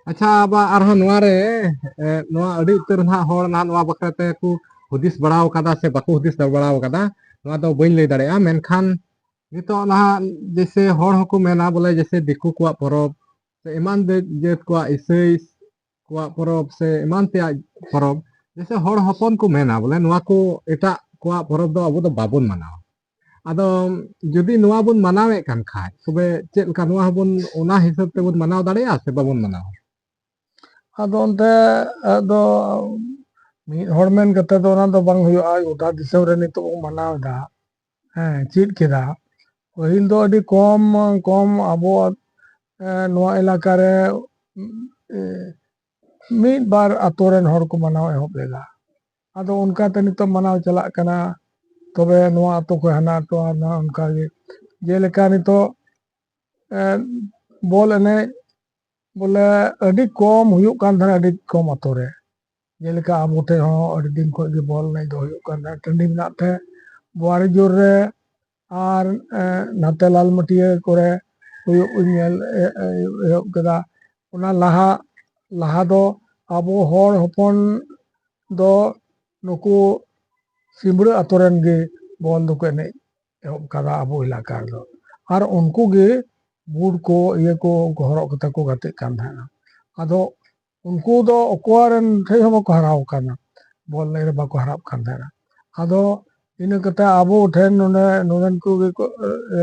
ᱟᱪᱪᱷᱟ, ᱟᱵᱟ ᱟᱨᱦᱚᱸ ᱱᱚᱣᱟ ᱨᱮ, ᱮ, ᱱᱚᱣᱟ ᱟᱹᱰᱤ ᱩᱛᱟᱹᱨ ᱱᱟᱦᱟᱜ ᱦᱚᱲ ᱱᱟᱦᱟᱜ ᱱᱚᱣᱟ ᱵᱟᱠᱷᱨᱟ ᱛᱮ ᱠᱚ ᱦᱩᱫᱤᱥ ᱵᱟᱲᱟ ᱟᱠᱟᱫᱟ ᱥᱮ ᱵᱟᱠᱚ ᱦᱩᱫᱤᱥ ᱵᱟᱲᱟ ᱟᱠᱟᱫᱟ, ᱱᱚᱣᱟ ᱫᱚ ᱵᱟᱹᱧ ᱞᱟᱹᱭ ᱫᱟᱲᱮᱭᱟᱜᱼᱟ᱾ ᱢᱮᱱᱠᱷᱟᱱ ᱱᱤᱛᱚᱜ ᱱᱟᱦᱟᱜ ᱡᱮᱭᱥᱮ ᱦᱚᱲ ᱦᱚᱸᱠᱚ ᱢᱮᱱᱟ ᱵᱚᱞᱮ ᱡᱮᱭᱥᱮ ᱫᱤᱠᱩ ᱠᱚᱣᱟᱜ ᱯᱚᱨᱚᱵᱽ ᱥᱮ ᱮᱢᱟᱱ ᱫᱮ- ᱡᱟᱹᱛ ᱠᱚᱣᱟᱜ, ᱤᱥᱟᱹᱭ ᱠᱚᱣᱟᱜ ᱯᱚᱨᱚᱵᱽ ᱥᱮ ᱮᱢᱟᱱ ᱛᱮᱭᱟᱜ ᱯᱚᱨᱚᱵᱽ, ᱡᱮᱭᱥᱮ ᱦᱚᱲ ᱦᱚᱯᱚᱱ ᱠᱚ ᱢᱮᱱᱟ ᱵᱚᱞᱮ ᱱᱚᱣᱟ ᱠᱚ ᱮᱴᱟᱜ ᱠᱚᱣᱟᱜ ᱯᱚᱨᱚᱵᱽ ᱫᱚ ᱟᱵᱚ ᱫᱚ ᱵᱟᱵᱚᱱ ᱢᱟᱱᱟᱣᱟ᱾ ᱟᱫᱚ ᱡᱩᱫᱤ ᱱᱚᱣᱟ ᱵᱚᱱ ᱢᱟᱱᱟᱣᱮᱫ ᱠᱟᱱ ᱠᱷᱟᱡ, ᱛᱚᱵᱮ ᱪᱮᱫ ᱞᱮᱠᱟ ᱱᱚᱣᱟ ᱦᱚᱸᱵᱚᱱ, ᱚᱱᱟ ᱦᱤᱥᱟᱹᱵ ᱛᱮᱵᱚᱱ ᱢᱟᱱᱟᱣ ᱫᱟᱲᱮᱭᱟᱜᱼᱟ ᱥᱮ ᱵᱟᱵᱚᱱ ᱢᱟᱱᱟᱣᱟ? ᱟᱫᱚ ᱚᱱᱛᱮ ᱫᱚ ᱢᱤᱫ ᱦᱚᱲ ᱢᱮᱱ ᱠᱟᱛᱮ ᱫᱚ ᱚᱱᱟ ᱫᱚ ᱵᱟᱝ ᱦᱩᱭᱩᱜᱼᱟ᱾ ᱜᱚᱴᱟ ᱫᱤᱥᱚᱢ ᱨᱮ ᱱᱤᱛᱚᱜ ᱵᱚᱱ ᱢᱟᱱᱟᱣ ᱮᱫᱟ, ᱦᱮᱸ, ᱪᱮᱫ ᱠᱮᱫᱟ᱾ ᱯᱟᱹᱦᱤᱞ ᱫᱚ ᱟᱹᱰᱤ ᱠᱚᱢ ᱠᱚᱢ ᱟᱵᱚᱣᱟᱜ, ᱮ, ᱱᱚᱣᱟ ᱮᱞᱟᱠᱟ ᱨᱮ, ᱮ, ᱢᱤᱫ ᱵᱟᱨ ᱟᱛᱳ ᱨᱮᱱ ᱦᱚᱲ ᱠᱚ ᱢᱟᱱᱟᱣ ᱮᱦᱚᱵ ᱞᱮᱫᱟ᱾ ᱟᱫᱚ ᱚᱱᱠᱟᱛᱮ ᱱᱤᱛᱚᱜ ᱢᱟᱱᱟᱣ ᱪᱟᱞᱟᱜ ᱠᱟᱱᱟ᱾ ᱛᱚᱵᱮ ᱱᱚᱣᱟ ᱟᱛᱳ ᱠᱷᱚᱱ ᱦᱟᱱᱟ ᱟᱛᱳ, ᱟᱨ ᱱᱚᱣᱟ ᱚᱱᱠᱟᱜᱮ, ᱡᱮᱞᱮᱠᱟ ᱱᱤᱛᱚᱜ, ᱮ, ᱵᱚᱞ ᱮᱱᱮᱡ ᱵᱚᱞᱮ ᱟᱹᱰᱤ ᱠᱚᱢ ᱦᱩᱭᱩᱜ ᱠᱟᱱ ᱛᱟᱦᱮᱱᱟ, ᱟᱹᱰᱤ ᱠᱚᱢ ᱟᱛᱳ ᱨᱮ᱾ ᱡᱮᱞᱮᱠᱟ ᱟᱵᱚ ᱴᱷᱮᱱ ᱦᱚᱸ ᱟᱹᱰᱤ ᱫᱤᱱ ᱠᱷᱚᱱ ᱜᱮ ᱵᱚᱞ ᱮᱱᱮᱡ ᱫᱚ ᱦᱩᱭᱩᱜ ᱠᱟᱱ ᱛᱟᱦᱮᱱᱟ, ᱴᱟᱺᱰᱤ ᱢᱮᱱᱟᱜ ᱛᱮ᱾ ᱵᱳᱣᱟᱨᱤᱡᱳᱨ ᱨᱮ ᱟᱨ, ᱮ, ᱱᱟᱛᱮ ᱞᱟᱞᱢᱟᱹᱴᱤᱭᱟᱹ ᱠᱚᱨᱮ ᱦᱩᱭᱩᱜ ᱤᱧ ᱧᱮᱞ ᱮ-, ᱮ-, ᱮᱦᱚᱵ ᱠᱮᱫᱟ᱾ ᱚᱱᱟ ᱞᱟᱦᱟ, ᱞᱟᱦᱟ ᱫᱚ ᱟᱵᱚ ᱦᱚᱲ ᱦᱚᱯᱚᱱ ᱫᱚ ᱱᱩᱠᱩ ᱥᱤᱢᱲᱟᱹ ᱟᱛᱳ ᱨᱮᱱ ᱜᱮ ᱵᱚᱞ ᱫᱚᱠᱚ ᱮᱱᱮᱡ ᱮᱦᱚᱵ ᱠᱟᱫᱟ ᱟᱵᱚ ᱮᱞᱟᱠᱟ ᱨᱮᱫᱚ᱾ ᱟᱨ ᱩᱱᱠᱩ ᱜᱮ ᱵᱩᱴ ᱠᱚ, ᱤᱭᱟᱹ ᱠᱚ, ᱩᱱᱠᱩ ᱦᱚᱨᱚᱜ ᱠᱟᱛᱮ ᱠᱚ ᱜᱟᱛᱮᱜ ᱠᱟᱱ ᱛᱟᱦᱮᱱᱟ᱾ ᱟᱫᱚ ᱩᱱᱠᱩ ᱫᱚ ᱚᱠᱚᱭ ᱨᱮᱱ ᱴᱷᱮᱡ ᱦᱚᱸ ᱵᱟᱠᱚ ᱦᱟᱨᱟᱣ ᱠᱟᱱᱟ, ᱵᱚᱞ ᱮᱱᱮᱡ ᱨᱮ ᱵᱟᱠᱚ ᱦᱟᱨᱟᱜ ᱠᱟᱱ ᱛᱟᱦᱮᱱᱟ᱾ ᱟᱫᱚ ᱤᱱᱟᱹ ᱠᱟᱛᱮ ᱟᱵᱚ ᱴᱷᱮᱱ ᱱᱚᱰᱮ, ᱱᱚᱰᱮᱱ ᱠᱚᱜᱮ ᱠᱚ, ᱮ,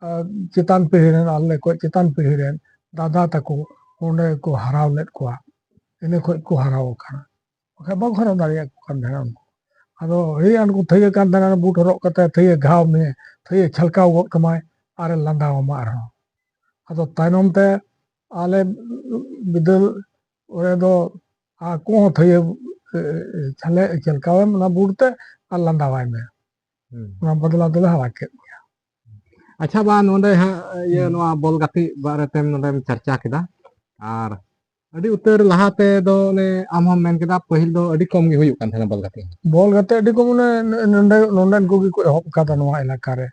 ᱮ, ᱪᱮᱛᱟᱱ ᱯᱤᱲᱦᱤ ᱨᱮᱱ, ᱟᱞᱮ ᱠᱷᱚᱡ ᱪᱮᱛᱟᱱ ᱯᱤᱲᱦᱤ ᱨᱮᱱ ᱫᱟᱫᱟ ᱛᱟᱠᱚ ᱚᱸᱰᱮ ᱠᱚ ᱦᱟᱨᱟᱣ ᱞᱮᱫ ᱠᱚᱣᱟ᱾ ᱤᱱᱟᱹ ᱠᱷᱚᱡ ᱠᱚ ᱦᱟᱨᱟᱣ ᱟᱠᱟᱱᱟ, ᱵᱟᱠᱷᱟᱱ ᱵᱟᱝ ᱦᱟᱨᱟᱣ ᱫᱟᱲᱮᱭᱟᱠᱚ ᱠᱟᱱ ᱛᱟᱦᱮᱱᱟ ᱩᱱᱠᱩ᱾ ᱟᱫᱚ ᱦᱮᱭ ᱩᱱᱠᱩ ᱛᱷᱟᱹᱭᱟᱹ ᱠᱟᱱ ᱛᱟᱦᱮᱱᱟ, ᱵᱩᱴ ᱦᱚᱨᱚᱜ ᱠᱟᱛᱮ ᱛᱷᱟᱹᱭᱟᱹ ᱜᱷᱟᱣ ᱢᱮ, ᱛᱷᱟᱹᱭᱟᱹ ᱪᱷᱟᱞᱠᱟᱣ ᱜᱚᱫ ᱠᱟᱢᱟᱭ ᱟᱨᱮ ᱞᱟᱸᱫᱟ ᱟᱢᱟ ᱟᱨᱦᱚᱸ᱾ ᱟᱫᱚ ᱛᱟᱭᱱᱚᱢ ᱛᱮ ᱟᱞᱮ ᱵᱤᱫᱟᱹᱞ ᱨᱮᱫᱚ ᱟᱠᱚ ᱦᱚᱸ ᱛᱷᱟᱹᱭᱟᱹ, ᱮ, ᱮ, ᱪᱷᱟᱞᱮ ᱪᱷᱟᱞᱠᱟᱣᱮᱢ ᱚᱱᱟ ᱵᱩᱴ ᱛᱮ ᱟᱨ ᱞᱟᱸᱫᱟᱣᱟᱭ ᱢᱮ᱾ ᱦᱩᱸ᱾ ᱚᱱᱟ ᱵᱚᱫᱞᱟ ᱫᱚᱞᱮ ᱦᱟᱨᱟ ᱠᱮᱫ ᱜᱮᱭᱟ᱾ ᱟᱪᱪᱷᱟ ᱵᱟ, ᱱᱚᱰᱮ ᱦᱟᱸᱜ ᱤᱭᱟᱹ ᱦᱩᱸ᱾ ᱱᱚᱣᱟ ᱵᱚᱞ ᱜᱟᱛᱮᱜ ᱵᱟᱨᱮᱛᱮᱢ ᱱᱚᱰᱮᱢ ᱪᱟᱨᱪᱟ ᱠᱮᱫᱟ, ᱟᱨ ᱟᱹᱰᱤ ᱩᱛᱟᱹᱨ ᱞᱟᱦᱟ ᱛᱮᱫᱚ ᱚᱱᱮ ᱟᱢ ᱦᱚᱸᱢ ᱢᱮᱱ ᱠᱮᱫᱟ ᱯᱟᱹᱦᱤᱞ ᱫᱚ ᱟᱹᱰᱤ ᱠᱚᱢ ᱜᱮ ᱦᱩᱭᱩᱜ ᱠᱟᱱ ᱛᱟᱦᱮᱱᱟ ᱵᱚᱞ ᱜᱟᱛᱮᱜ᱾ ᱵᱚᱞ ᱜᱟᱛᱮᱜ ᱟᱹᱰᱤ ᱠᱚᱢ, ᱚᱱᱮ ᱱᱚᱰᱮ, ᱱᱚᱰᱮᱱ ᱠᱚᱜᱮ ᱠᱚ ᱮᱦᱚᱵ ᱠᱟᱫᱟ ᱱᱚᱣᱟ ᱮᱞᱟᱠᱟ ᱨᱮ᱾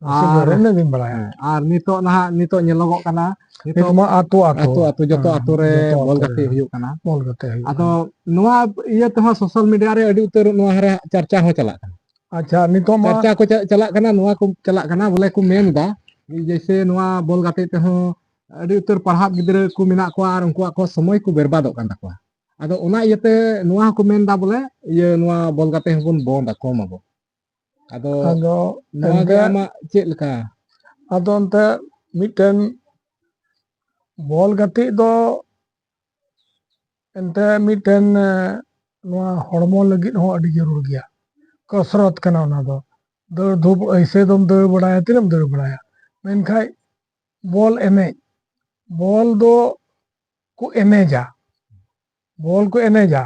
ᱟᱨ ᱤᱱᱟᱹ ᱜᱤᱧ ᱵᱟᱲᱟᱭᱟ᱾ ᱦᱮᱸ, ᱟᱨ ᱱᱤᱛᱚᱜ ᱱᱟᱦᱟᱜ, ᱱᱤᱛᱚᱜ ᱧᱮᱞᱚᱜᱚᱜ ᱠᱟᱱᱟ, ᱱᱤᱛᱚᱜ ᱱᱤᱛᱚᱜ ᱢᱟ ᱟᱛᱳ ᱟᱛᱳ᱾ ᱟᱛᱳ ᱟᱛᱳ, ᱡᱚᱛᱚ ᱦᱮᱸ, ᱟᱛᱳ ᱨᱮ ᱡᱚᱛᱚ ᱵᱚᱞ ᱟᱛᱳ ᱜᱟᱛᱮᱜ ᱨᱮ ᱦᱩᱭᱩᱜ ᱠᱟᱱᱟ᱾ ᱵᱚᱞ ᱜᱟᱛᱮ ᱦᱩᱭᱩᱜ ᱟᱫᱚ ᱠᱟᱱᱟ᱾ ᱱᱚᱣᱟ ᱤᱭᱟᱹ ᱛᱮᱦᱚᱸ, ᱥᱳᱥᱟᱞ ᱢᱤᱰᱤᱭᱟ ᱨᱮ ᱟᱹᱰᱤ ᱩᱛᱟᱹᱨ ᱱᱚᱣᱟ ᱨᱮᱭᱟᱜ ᱪᱟᱨᱪᱟ ᱦᱚᱸ ᱪᱟᱞᱟᱜ ᱠᱟᱱᱟ᱾ ᱟᱪᱪᱷᱟ, ᱱᱤᱛᱚᱜ ᱢᱟ ᱪᱟᱨᱪᱟ ᱠᱚ ᱪᱟ-, ᱪᱟᱞᱟᱜ ᱠᱟᱱᱟ, ᱱᱚᱣᱟ ᱠᱚ ᱪᱟᱞᱟᱜ ᱠᱟᱱᱟ, ᱵᱚᱞᱮ ᱠᱚ ᱢᱮᱱ ᱮᱫᱟ, ᱡᱮᱭᱥᱮ ᱱᱚᱣᱟ ᱵᱚᱞ ᱜᱟᱛᱮᱜ ᱛᱮᱦᱚᱸ ᱟᱹᱰᱤ ᱩᱛᱟᱹᱨ ᱯᱟᱲᱦᱟᱜ ᱜᱤᱫᱽᱨᱟᱹ ᱠᱚ ᱢᱮᱱᱟᱜ ᱠᱚᱣᱟ ᱟᱨ ᱩᱱᱠᱩᱣᱟᱜ ᱠᱚ ᱥᱚᱢᱚᱭ ᱠᱚ ᱵᱮᱨᱵᱟᱫᱚᱜ ᱠᱟᱱ ᱛᱟᱠᱚᱣᱟ᱾ ᱟᱫᱚ ᱚᱱᱟ ᱤᱭᱟᱹᱛᱮ ᱱᱚᱣᱟ ᱦᱚᱸᱠᱚ ᱢᱮᱱ ᱮᱫᱟ ᱵᱚᱞᱮ, ᱤᱭᱟᱹ, ᱱᱚᱣᱟ ᱵᱚᱞ ᱜᱟᱛᱮ ᱦᱚᱸᱵᱚᱱ ᱵᱚᱱᱫᱟ, ᱠᱚᱢ ᱟᱵᱚ᱾ ᱟᱫᱚ ᱟᱫᱚ ᱱᱚᱣᱟ ᱜᱮ ᱮᱱᱛᱮ ᱟᱢᱟᱜ ᱪᱮᱫ ᱞᱮᱠᱟ? ᱟᱫᱚ ᱮᱱᱛᱮ ᱢᱤᱫᱴᱮᱱ ᱵᱚᱞ ᱜᱟᱛᱮᱜ ᱫᱚ ᱮᱱᱛᱮ ᱢᱤᱫᱴᱮᱱ, ᱮ, ᱱᱚᱣᱟ ᱦᱚᱲᱢᱚ ᱞᱟᱹᱜᱤᱫ ᱦᱚᱸ ᱟᱹᱰᱤ ᱡᱟᱹᱨᱩᱲ ᱜᱮᱭᱟ᱾ ᱠᱚᱥᱨᱚᱛ ᱠᱟᱱᱟ ᱚᱱᱟ ᱫᱚ᱾ ᱫᱟᱹᱲ ᱫᱷᱩᱯ ᱟᱹᱭᱥᱮ ᱫᱚᱢ ᱫᱟᱹᱲ ᱵᱟᱲᱟᱭᱟ, ᱛᱤᱱᱟᱹᱜ ᱮᱢ ᱫᱟᱹᱲ ᱵᱟᱲᱟᱭᱟ? ᱢᱮᱱᱠᱷᱟᱡ ᱵᱚᱞ ᱮᱱᱮᱡ, ᱵᱚᱞ ᱫᱚ ᱠᱚ ᱮᱱᱮᱡᱟ, ᱵᱚᱞ ᱠᱚ ᱮᱱᱮᱡᱟ᱾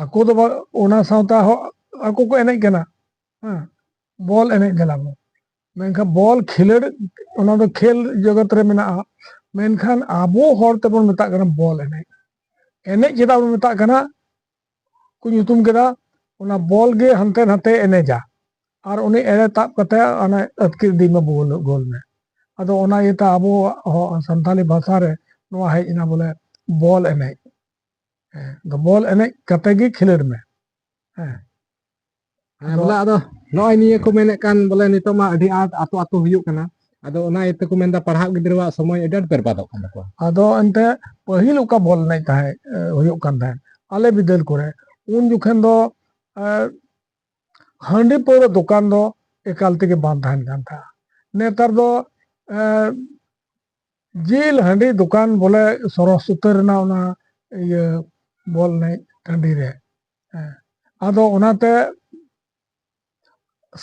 ᱟᱠᱚ ᱫᱚ ᱵᱟ-, ᱚᱱᱟ ᱥᱟᱶᱛᱟ ᱦᱚᱸ ᱟᱠᱚ ᱠᱚ ᱮᱱᱮᱡ ᱠᱟᱱᱟ᱾ ᱦᱮᱸ, ᱵᱚᱞ ᱮᱱᱮᱡ ᱫᱮᱞᱟ ᱵᱚᱱ᱾ ᱢᱮᱱᱠᱷᱟᱱ ᱵᱚᱞ ᱠᱷᱮᱞᱳᱰ, ᱚᱱᱟ ᱫᱚ ᱠᱷᱮᱞ ᱡᱚᱜᱚᱛ ᱨᱮ ᱢᱮᱱᱟᱜᱼᱟ᱾ ᱢᱮᱱᱠᱷᱟᱱ ᱟᱵᱚ ᱦᱚᱲ ᱛᱮᱵᱚᱱ ᱢᱮᱛᱟᱜ ᱠᱟᱱᱟ ᱵᱚᱞ ᱮᱱᱮᱡ᱾ ᱮᱱᱮᱡ ᱪᱮᱫᱟᱜ ᱵᱚᱱ ᱢᱮᱛᱟᱜ ᱠᱟᱱᱟ? ᱠᱚ ᱧᱩᱛᱩᱢ ᱠᱮᱫᱟ, ᱚᱱᱟ ᱵᱚᱞ ᱜᱮ ᱦᱟᱱᱛᱮ ᱱᱟᱛᱮ ᱮᱱᱮᱡᱟ, ᱟᱨ ᱩᱱᱤ ᱮᱲᱮ ᱛᱟᱵ ᱠᱟᱛᱮ ᱚᱱᱮ ᱟᱹᱛᱠᱤᱨ ᱤᱫᱤᱭ ᱢᱮ, ᱜᱳᱞ, ᱜᱳᱞ ᱢᱮ᱾ ᱟᱫᱚ ᱚᱱᱟ ᱤᱭᱟᱹᱛᱮ ᱟᱵᱚᱣᱟᱜ ᱦᱚ-, ᱥᱟᱱᱛᱟᱞᱤ ᱵᱷᱟᱥᱟ ᱨᱮ ᱱᱚᱣᱟ ᱦᱮᱡ ᱮᱱᱟ ᱵᱚᱞᱮ ᱵᱚᱞ ᱮᱱᱮᱡ᱾ ᱦᱮᱸ, ᱟᱫᱚ ᱵᱚᱞ ᱮᱱᱮᱡ ᱠᱟᱛᱮ ᱜᱮ ᱠᱷᱮᱞᱳᱰ ᱢᱮ᱾ ᱦᱮᱸ᱾ ᱦᱮᱸ, ᱟᱫᱚ ᱵᱚᱞᱮ ᱟᱫᱚ ᱱᱚᱜᱼᱚᱭ ᱱᱤᱭᱟᱹ ᱠᱚ ᱢᱮᱱᱮᱫ ᱠᱟᱱ, ᱵᱚᱞᱮ ᱱᱤᱛᱚᱜ ᱢᱟ ᱟᱹᱰᱤ ᱟᱸᱴ ᱟᱛᱳ ᱟᱛᱳ ᱦᱩᱭᱩᱜ ᱠᱟᱱᱟ, ᱟᱫᱚ ᱚᱱᱟ ᱤᱭᱟᱹ ᱛᱮᱠᱚ ᱢᱮᱱᱫᱟ ᱯᱟᱲᱦᱟᱜ ᱜᱤᱫᱽᱨᱟᱹᱣᱟᱜ ᱥᱚᱢᱚᱭ ᱟᱹᱰᱤ ᱟᱸᱴ ᱵᱮᱨᱵᱟᱫᱚᱜ ᱠᱟᱱ ᱛᱟᱠᱚᱣᱟ᱾ ᱟᱫᱚ ᱮᱱᱛᱮ ᱯᱟᱹᱦᱤᱞ ᱚᱠᱟ ᱵᱚᱞ ᱮᱱᱮᱡ ᱛᱟᱦᱮᱸ, ᱮ, ᱦᱩᱭᱩᱜ ᱠᱟᱱ ᱛᱟᱦᱮᱸᱫ ᱟᱞᱮ ᱵᱤᱫᱟᱹᱞ ᱠᱚᱨᱮ, ᱩᱱ ᱡᱚᱠᱷᱚᱱ ᱫᱚ, ᱮ, ᱦᱟᱺᱰᱤ ᱯᱟᱹᱣᱨᱟᱹ ᱫᱚᱠᱟᱱ ᱫᱚ ᱮᱠᱟᱞ ᱛᱮᱜᱮ ᱵᱟᱝ ᱛᱟᱦᱮᱱ ᱠᱟᱱ ᱛᱟᱦᱮᱸᱫ᱾ ᱱᱮᱛᱟᱨ ᱫᱚ, ᱮ, ᱡᱤᱞ ᱦᱟᱺᱰᱤ ᱫᱚᱠᱟᱱ ᱵᱚᱞᱮ ᱥᱚᱨᱚᱥ ᱩᱛᱟᱹᱨ ᱮᱱᱟ ᱚᱱᱟ ᱤᱭᱟᱹ ᱵᱚᱞ ᱮᱱᱮᱡ ᱴᱟᱺᱰᱤ ᱨᱮ᱾ ᱦᱮᱸ᱾ ᱟᱫᱚ ᱚᱱᱟᱛᱮ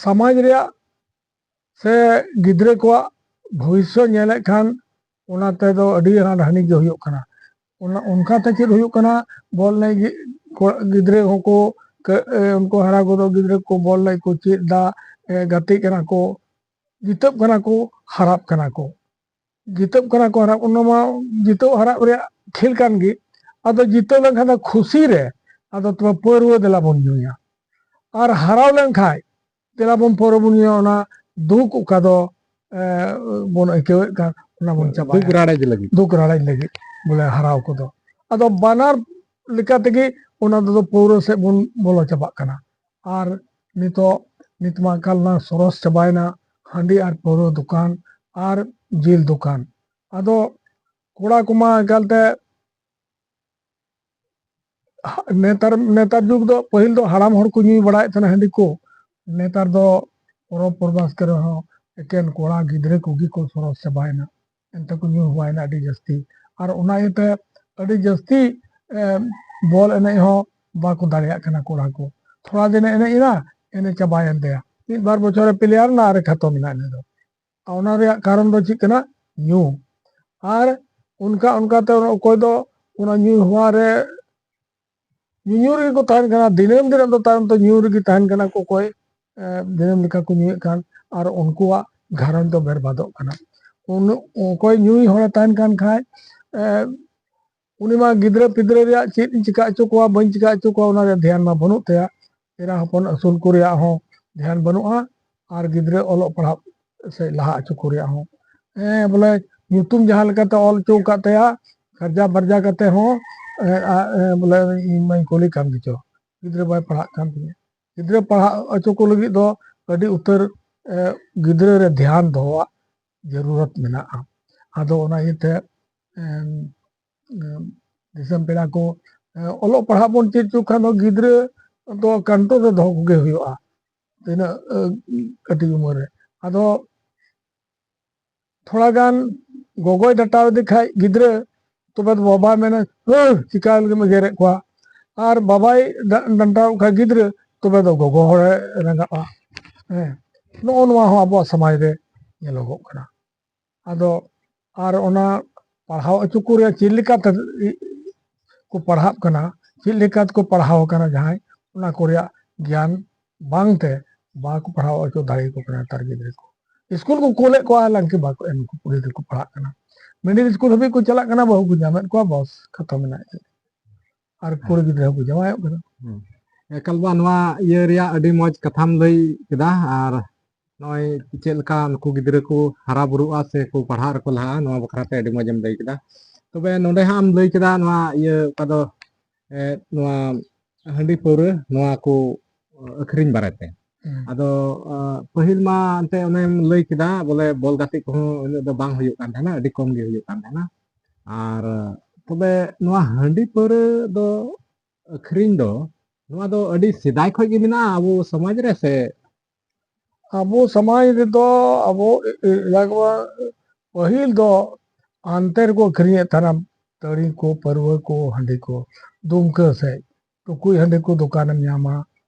ᱥᱚᱢᱟᱡᱽ ᱨᱮᱭᱟᱜ ᱥᱮ ᱜᱤᱫᱽᱨᱟᱹ ᱠᱚᱣᱟᱜ ᱵᱷᱚᱵᱤᱥᱥᱚ ᱧᱮᱞᱮᱫ ᱠᱷᱟᱱ ᱚᱱᱟ ᱛᱮᱫᱚ ᱟᱹᱰᱤ ᱟᱸᱴ ᱦᱟᱹᱱᱤ ᱜᱮ ᱦᱩᱭᱩᱜ ᱠᱟᱱᱟ᱾ ᱚᱱᱟ, ᱚᱱᱠᱟᱛᱮ ᱪᱮᱫ ᱦᱩᱭᱩᱜ ᱠᱟᱱᱟ, ᱵᱚᱞ ᱮᱱᱮᱡ ᱜᱤ-, ᱠᱚ-, ᱜᱤᱫᱽᱨᱟᱹ ᱦᱚᱸᱠᱚ ᱠᱟᱹ-, ᱮ, ᱩᱱᱠᱩ ᱦᱟᱨᱟ ᱜᱚᱫᱚᱜ ᱜᱤᱫᱽᱨᱟᱹ ᱠᱚ ᱵᱚᱞ ᱮᱱᱮᱡ ᱠᱚ ᱪᱮᱫ ᱮᱫᱟ, ᱮ, ᱜᱟᱛᱮᱜ ᱠᱟᱱᱟ ᱠᱚ, ᱡᱤᱛᱟᱹᱜ ᱠᱟᱱᱟ ᱠᱚ, ᱦᱟᱨᱟᱜ ᱠᱟᱱᱟ ᱠᱚ᱾ ᱡᱤᱛᱟᱹᱜ ᱠᱟᱱᱟ ᱠᱚ, ᱦᱟᱨᱟᱜ, ᱚᱱᱟ ᱢᱟ ᱡᱤᱛᱟᱹᱣ ᱦᱟᱨᱟᱜ ᱨᱮᱭᱟᱜ ᱠᱷᱮᱞ ᱠᱟᱱ ᱜᱮ᱾ ᱟᱫᱚ ᱡᱤᱛᱟᱹᱣ ᱞᱮᱱᱠᱷᱟᱱ ᱫᱚ ᱠᱷᱩᱥᱤ ᱨᱮ ᱟᱫᱚ ᱛᱚᱵᱮ ᱯᱟᱹᱨᱣᱟᱹ ᱫᱮᱞᱟ ᱵᱚᱱ ᱧᱩᱭᱟ, ᱟᱨ ᱦᱟᱨᱟᱣ ᱞᱮᱱᱠᱷᱟᱱ ᱫᱮᱞᱟ ᱵᱚᱱ ᱯᱟᱹᱣᱨᱟᱹ ᱵᱚᱱ ᱧᱩᱭᱟ, ᱚᱱᱟ ᱫᱩᱠ ᱚᱠᱟ ᱫᱚ ᱮ, ᱵᱚᱱ ᱟᱹᱭᱠᱟᱹᱣᱮᱫ ᱠᱟᱱ, ᱚᱱᱟ ᱵᱚᱱ ᱪᱟᱵᱟᱭᱟ᱾ ᱫᱩᱠ ᱨᱟᱲᱮᱡ ᱞᱟᱹᱜᱤᱫ᱾ ᱫᱩᱠ ᱨᱟᱲᱮᱡ ᱞᱟᱹᱜᱤᱫ ᱵᱚᱞᱮ ᱦᱟᱨᱟᱣ ᱠᱚᱫᱚ᱾ ᱟᱫᱚ ᱵᱟᱱᱟᱨ ᱞᱮᱠᱟ ᱛᱮᱜᱮ ᱚᱱᱟ ᱫᱚ ᱯᱟᱹᱣᱨᱟᱹ ᱥᱮᱫ ᱵᱚᱱ ᱵᱚᱞᱚ ᱪᱟᱵᱟᱜ ᱠᱟᱱᱟ᱾ ᱟᱨ ᱱᱤᱛᱚᱜ, ᱱᱤᱛ ᱢᱟ ᱮᱠᱟᱞ ᱚᱱᱟ ᱥᱚᱨᱚᱥ ᱪᱟᱵᱟᱭᱮᱱᱟ, ᱦᱟᱺᱰᱤ ᱟᱨ ᱯᱟᱹᱣᱨᱟᱹ ᱫᱚᱠᱟᱱ ᱟᱨ ᱡᱤᱞ ᱫᱚᱠᱟᱱ᱾ ᱟᱫᱚ ᱠᱚᱲᱟ ᱠᱚᱢᱟ ᱮᱠᱟᱞᱛᱮ ᱱᱮᱛᱟᱨ, ᱱᱮᱛᱟᱨ ᱡᱩᱜᱽ ᱫᱚ, ᱯᱟᱹᱦᱤᱞ ᱫᱚ ᱦᱟᱲᱟᱢ ᱦᱚᱲ ᱠᱚ ᱧᱩᱭ ᱵᱟᱲᱟᱭᱮᱫ ᱛᱟᱦᱮᱱᱟ ᱦᱟᱺᱰᱤ ᱠᱚ, ᱱᱮᱛᱟᱨ ᱫᱚ ᱯᱚᱨᱚᱵᱽ ᱯᱚᱨᱵᱟᱥ ᱠᱚᱨᱮ ᱦᱚᱸ ᱮᱠᱮᱱ ᱠᱚᱲᱟ ᱜᱤᱫᱽᱨᱟᱹ ᱠᱚᱜᱮ ᱠᱚ ᱥᱚᱨᱚᱥ ᱪᱟᱵᱟᱭᱮᱱᱟ, ᱮᱱᱛᱮ ᱠᱚ ᱧᱩ ᱦᱮᱣᱟᱭᱮᱱᱟ ᱟᱹᱰᱤ ᱡᱟᱹᱥᱛᱤ᱾ ᱟᱨ ᱚᱱᱟ ᱤᱭᱟᱹᱛᱮ ᱟᱹᱰᱤ ᱡᱟᱹᱥᱛᱤ ᱮ, ᱵᱚᱞ ᱮᱱᱮᱡ ᱦᱚᱸ ᱵᱟᱠᱚ ᱫᱟᱲᱮᱭᱟᱜ ᱠᱟᱱᱟ ᱠᱚᱲᱟ ᱠᱚ᱾ ᱛᱷᱚᱲᱟ ᱫᱤᱱ ᱮ ᱮᱱᱮᱡ ᱮᱱᱟ, ᱮᱱᱮᱡ ᱪᱟᱵᱟᱭᱮᱱ ᱛᱟᱭᱟ, ᱢᱤᱫ ᱵᱟᱨ ᱵᱚᱪᱷᱚᱨᱮ ᱯᱞᱮᱭᱟᱨ ᱮᱱᱟ ᱟᱨ ᱠᱷᱟᱛᱚᱢ ᱮᱱᱟ ᱤᱱᱟᱹ ᱫᱚ᱾ ᱟᱨ ᱚᱱᱟ ᱨᱮᱭᱟᱜ ᱠᱟᱨᱚᱱ ᱫᱚ ᱪᱮᱫ ᱠᱟᱱᱟ? ᱧᱩ᱾ ᱟᱨ ᱚᱱᱠᱟ ᱚᱱᱠᱟᱛᱮ ᱚᱠᱚᱭ ᱫᱚ ᱚᱱᱟ ᱧᱩ ᱦᱮᱣᱟ ᱨᱮ ᱧᱩᱧᱩ ᱨᱮᱜᱮ ᱠᱚ ᱛᱟᱦᱮᱱ ᱠᱟᱱᱟ, ᱫᱤᱱᱟᱹᱢ ᱫᱤᱱ ᱫᱚ ᱛᱟᱭᱚᱢ ᱛᱮ ᱧᱩ ᱨᱮᱜᱮ ᱛᱟᱦᱮᱱ ᱠᱟᱱᱟ ᱠᱚ᱾ ᱚᱠᱚᱭ ᱮ, ᱫᱤᱱᱟᱹᱢ ᱞᱮᱠᱟ ᱠᱚ ᱧᱩᱭᱮᱫ ᱠᱟᱱ, ᱟᱨ ᱩᱱᱠᱩᱣᱟᱜ ᱜᱷᱟᱨᱚᱸᱡᱽ ᱫᱚ ᱵᱮᱨᱵᱟᱫᱚᱜ ᱠᱟᱱᱟ᱾ ᱩᱱ-, ᱚᱠᱚᱭ ᱧᱩᱭ ᱦᱚᱲᱮ ᱛᱟᱦᱮᱱ ᱠᱟᱱ ᱠᱷᱟᱡ, ᱮ, ᱩᱱᱤ ᱢᱟ ᱜᱤᱫᱽᱨᱟᱹ ᱯᱤᱫᱽᱨᱟᱹ ᱨᱮᱭᱟᱜ ᱪᱮᱫ ᱤᱧ ᱪᱤᱠᱟ ᱦᱚᱪᱚ ᱠᱚᱣᱟ, ᱵᱟᱹᱧ ᱪᱤᱠᱟ ᱦᱚᱪᱚ ᱠᱚᱣᱟ, ᱚᱱᱟ ᱨᱮ ᱫᱷᱮᱭᱟᱱ ᱢᱟ ᱵᱟᱹᱱᱩᱜ ᱛᱟᱭᱟ᱾ ᱮᱨᱟ ᱦᱚᱯᱚᱱ ᱟᱹᱥᱩᱞ ᱠᱚ ᱨᱮᱭᱟᱜ ᱦᱚᱸ ᱫᱷᱮᱭᱟᱱ ᱵᱟᱹᱱᱩᱜᱼᱟ, ᱟᱨ ᱜᱤᱫᱽᱨᱟᱹ ᱚᱞᱚᱜ ᱯᱟᱲᱦᱟᱜ ᱥᱮᱫ ᱞᱟᱦᱟ ᱦᱚᱪᱚ ᱠᱚ ᱨᱮᱭᱟᱜ ᱦᱚᱸ᱾ ᱦᱮᱸ, ᱵᱚᱞᱮ ᱧᱩᱛᱩᱢ ᱡᱟᱦᱟᱸ ᱞᱮᱠᱟᱛᱮ ᱚᱞ ᱦᱚᱪᱚ ᱟᱠᱟᱫ ᱛᱟᱭᱟ, ᱠᱟᱨᱡᱟ ᱵᱟᱨᱡᱟ ᱠᱟᱛᱮ ᱦᱚᱸ, ᱮ, ᱟ, ᱮ, ᱵᱚᱞᱮ ᱤᱧ ᱢᱟᱧ ᱠᱩᱞᱤ ᱠᱟᱱ ᱜᱮᱪᱚ, ᱜᱤᱫᱽᱨᱟᱹ ᱵᱟᱭ ᱯᱟᱲᱦᱟᱜ ᱠᱟᱱ ᱛᱤᱧᱟᱹ᱾ ᱜᱤᱫᱽᱨᱟᱹ ᱯᱟᱲᱦᱟᱜ ᱦᱚᱪᱚ ᱠᱚ ᱞᱟᱹᱜᱤᱫ ᱫᱚ ᱟᱹᱰᱤ ᱩᱛᱟᱹᱨ, ᱮ, ᱜᱤᱫᱽᱨᱟᱹ ᱨᱮ ᱫᱷᱮᱭᱟᱱ ᱫᱚᱦᱚᱣᱟᱜ ᱡᱟᱹᱨᱩᱨᱟᱛ ᱢᱮᱱᱟᱜᱼᱟ᱾ ᱟᱫᱚ ᱚᱱᱟ ᱤᱭᱟᱹᱛᱮ, ᱮᱢ, ᱮᱢ, ᱫᱤᱥᱚᱢ ᱯᱮᱲᱟ ᱠᱚ, ᱮ, ᱚᱞᱚᱜ ᱯᱟᱲᱦᱟᱜ ᱵᱚᱱ ᱪᱮᱫ ᱦᱚᱪᱚ ᱠᱷᱟᱱ ᱫᱚ ᱜᱤᱫᱽᱨᱟᱹ ᱫᱚ ᱠᱚᱱᱴᱨᱳᱞ ᱨᱮ ᱫᱚᱦᱚ ᱠᱚᱜᱮ ᱦᱩᱭᱩᱜᱼᱟ, ᱛᱤᱱᱟᱹᱜ, ᱮ, ᱠᱟᱹᱴᱤᱡ ᱩᱢᱮᱨ ᱨᱮ᱾ ᱟᱫᱚ ᱛᱷᱚᱲᱟ ᱜᱟᱱ ᱜᱚᱜᱚᱭ ᱰᱟᱴᱟᱣ ᱤᱫᱤ ᱠᱷᱟᱡ ᱜᱤᱫᱽᱨᱟᱹ, ᱛᱚᱵᱮ ᱫᱚ ᱵᱟᱵᱟᱭ ᱢᱮᱱᱟ, "ᱦᱟᱹᱨ, ᱪᱤᱠᱟ ᱞᱟᱹᱜᱤᱫ ᱮᱢ ᱮᱜᱮᱨᱮᱫ ᱠᱚᱣᱟ?" ᱟᱨ ᱵᱟᱵᱟᱭ ᱰᱟ-, ᱰᱟᱱᱴᱟᱣ ᱠᱷᱟᱡ ᱜᱤᱫᱽᱨᱟᱹ, ᱛᱚᱵᱮ ᱫᱚ ᱜᱚᱜᱚ ᱦᱚᱲᱮ ᱨᱟᱸᱜᱟᱜᱼᱟ᱾ ᱦᱮᱸ, ᱱᱚᱜᱼᱚ ᱱᱚᱣᱟ ᱦᱚᱸ ᱟᱵᱚᱣᱟᱜ ᱥᱚᱢᱟᱡᱽ ᱨᱮ ᱧᱮᱞᱚᱜᱚᱜ ᱠᱟᱱᱟ᱾ ᱟᱫᱚ ᱟᱨ ᱚᱱᱟ ᱯᱟᱲᱦᱟᱣ ᱦᱚᱪᱚ ᱠᱚ ᱨᱮᱭᱟᱜ ᱪᱮᱫ ᱞᱮᱠᱟᱛᱮ ᱠᱚ ᱯᱟᱲᱦᱟᱜ ᱠᱟᱱᱟ, ᱪᱮᱫ ᱞᱮᱠᱟ ᱛᱮᱠᱚ ᱯᱟᱲᱦᱟᱣ ᱟᱠᱟᱱᱟ ᱡᱟᱦᱟᱸᱭ, ᱚᱱᱟ ᱠᱚ ᱨᱮᱭᱟᱜ ᱜᱮᱭᱟᱱ ᱵᱟᱝᱛᱮ ᱵᱟᱠᱚ ᱯᱟᱲᱦᱟᱣ ᱦᱚᱪᱚ ᱫᱟᱲᱮᱭᱟᱠᱚ ᱠᱟᱱᱟ ᱱᱮᱛᱟᱨ ᱜᱤᱫᱽᱨᱟᱹ ᱠᱚ᱾ ᱥᱠᱩᱞ ᱠᱚ ᱠᱳᱞᱮᱫ ᱠᱚᱣᱟ, ᱦᱟᱞᱟᱝᱠᱤ ᱵᱟᱠᱚ ᱮᱢ ᱠᱚ, ᱠᱩᱲᱤ ᱜᱤᱫᱽᱨᱟᱹ ᱠᱚ ᱯᱟᱲᱦᱟᱜ ᱠᱟᱱᱟ᱾ ᱢᱤᱰᱤᱞ ᱥᱠᱩᱞ ᱦᱟᱹᱵᱤᱡ ᱠᱚ ᱪᱟᱞᱟᱜ ᱠᱟᱱᱟ, ᱵᱟᱹᱦᱩ ᱠᱚ ᱧᱟᱢᱮᱫ ᱠᱚᱣᱟ, ᱵᱚᱥ, ᱠᱷᱟᱛᱚᱢ ᱮᱱᱟ᱾ ᱟᱨ ᱠᱩᱲᱤ ᱜᱤᱫᱽᱨᱟᱹ ᱦᱚᱸᱠᱚ ᱡᱟᱶᱟᱭᱚᱜ ᱠᱟᱱᱟ᱾ ᱦᱩᱸ᱾ ᱮᱠᱟᱞ ᱵᱟ, ᱱᱚᱣᱟ ᱤᱭᱟᱹ ᱨᱮᱭᱟᱜ ᱟᱹᱰᱤ ᱢᱚᱡᱽ ᱠᱟᱛᱷᱟᱢ ᱞᱟᱹᱭ ᱠᱮᱫᱟ᱾ ᱟᱨ ᱱᱚᱜᱼᱚᱭ ᱪᱮᱫ ᱞᱮᱠᱟ ᱱᱩᱠᱩ ᱜᱤᱫᱽᱨᱟᱹ ᱠᱚ ᱦᱟᱨᱟ ᱵᱩᱨᱩᱜᱼᱟ ᱥᱮ ᱠᱚ ᱯᱟᱲᱦᱟᱜ ᱨᱮᱠᱚ ᱞᱟᱦᱟᱜᱼᱟ, ᱱᱚᱣᱟ ᱵᱟᱠᱷᱨᱟ ᱛᱮ ᱟᱹᱰᱤ ᱢᱚᱡᱽ ᱮᱢ ᱞᱟᱹᱭ ᱠᱮᱫᱟ᱾ ᱛᱚᱵᱮ ᱱᱚᱰᱮ ᱦᱟᱸᱜ ᱮᱢ ᱞᱟᱹᱭ ᱠᱮᱫᱟ ᱱᱚᱣᱟ ᱤᱭᱟᱹ ᱚᱠᱟ ᱫᱚ, ᱮ, ᱱᱚᱣᱟ ᱦᱟᱺᱰᱤ ᱯᱟᱹᱣᱨᱟᱹ ᱱᱚᱣᱟ ᱠᱚ ᱟᱹᱠᱷᱨᱤᱧ ᱵᱟᱨᱮᱛᱮ᱾ ᱦᱩᱸ᱾ ᱟᱫᱚ, ᱟ, ᱯᱟᱹᱦᱤᱞ ᱢᱟ ᱮᱱᱛᱮ ᱚᱱᱮᱢ ᱞᱟᱹᱭ ᱠᱮᱫᱟ ᱵᱚᱞᱮ ᱵᱚᱞ ᱜᱟᱛᱮᱜ ᱠᱚᱦᱚᱸ ᱩᱱᱟᱹᱜ ᱫᱚ ᱵᱟᱝ ᱦᱩᱭᱩᱜ ᱠᱟᱱ ᱛᱟᱦᱮᱱᱟ, ᱟᱹᱰᱤ ᱠᱚᱢ ᱜᱮ ᱦᱩᱭᱩᱜ ᱠᱟᱱ ᱛᱟᱦᱮᱱᱟ᱾ ᱟᱨ ᱛᱚᱵᱮ ᱱᱚᱣᱟ ᱦᱟᱺᱰᱤ ᱯᱟᱹᱣᱨᱟᱹ ᱫᱚ ᱟᱹᱠᱷᱨᱤᱧ ᱫᱚ, ᱱᱚᱣᱟ ᱫᱚ ᱟᱹᱰᱤ ᱥᱮᱫᱟᱭ ᱠᱷᱚᱱ ᱜᱮ ᱢᱮᱱᱟᱜᱼᱟ ᱟᱵᱚ ᱥᱚᱢᱟᱡᱽ ᱨᱮ ᱥᱮ? ᱟᱵᱚ ᱥᱚᱢᱟᱡᱽ ᱨᱮᱫᱚ ᱟᱵᱚ ᱮ-, ᱮ-, ᱮᱞᱟᱠᱟ ᱯᱟᱹᱦᱤᱞ ᱫᱚ ᱦᱟᱱᱛᱮ ᱨᱮᱠᱚ ᱟᱹᱠᱷᱨᱤᱧᱮᱫ ᱛᱟᱦᱮᱱᱟ, ᱛᱟᱹᱲᱤ ᱠᱚ, ᱯᱟᱹᱨᱣᱟᱹ ᱠᱚ, ᱦᱟᱺᱰᱤ ᱠᱚ, ᱫᱩᱢᱠᱟᱹ ᱥᱮᱫ, ᱴᱩᱠᱩᱡ ᱦᱟᱺᱰᱤ ᱠᱚ ᱫᱚᱠᱟᱱᱮᱢ ᱧᱟᱢᱟ᱾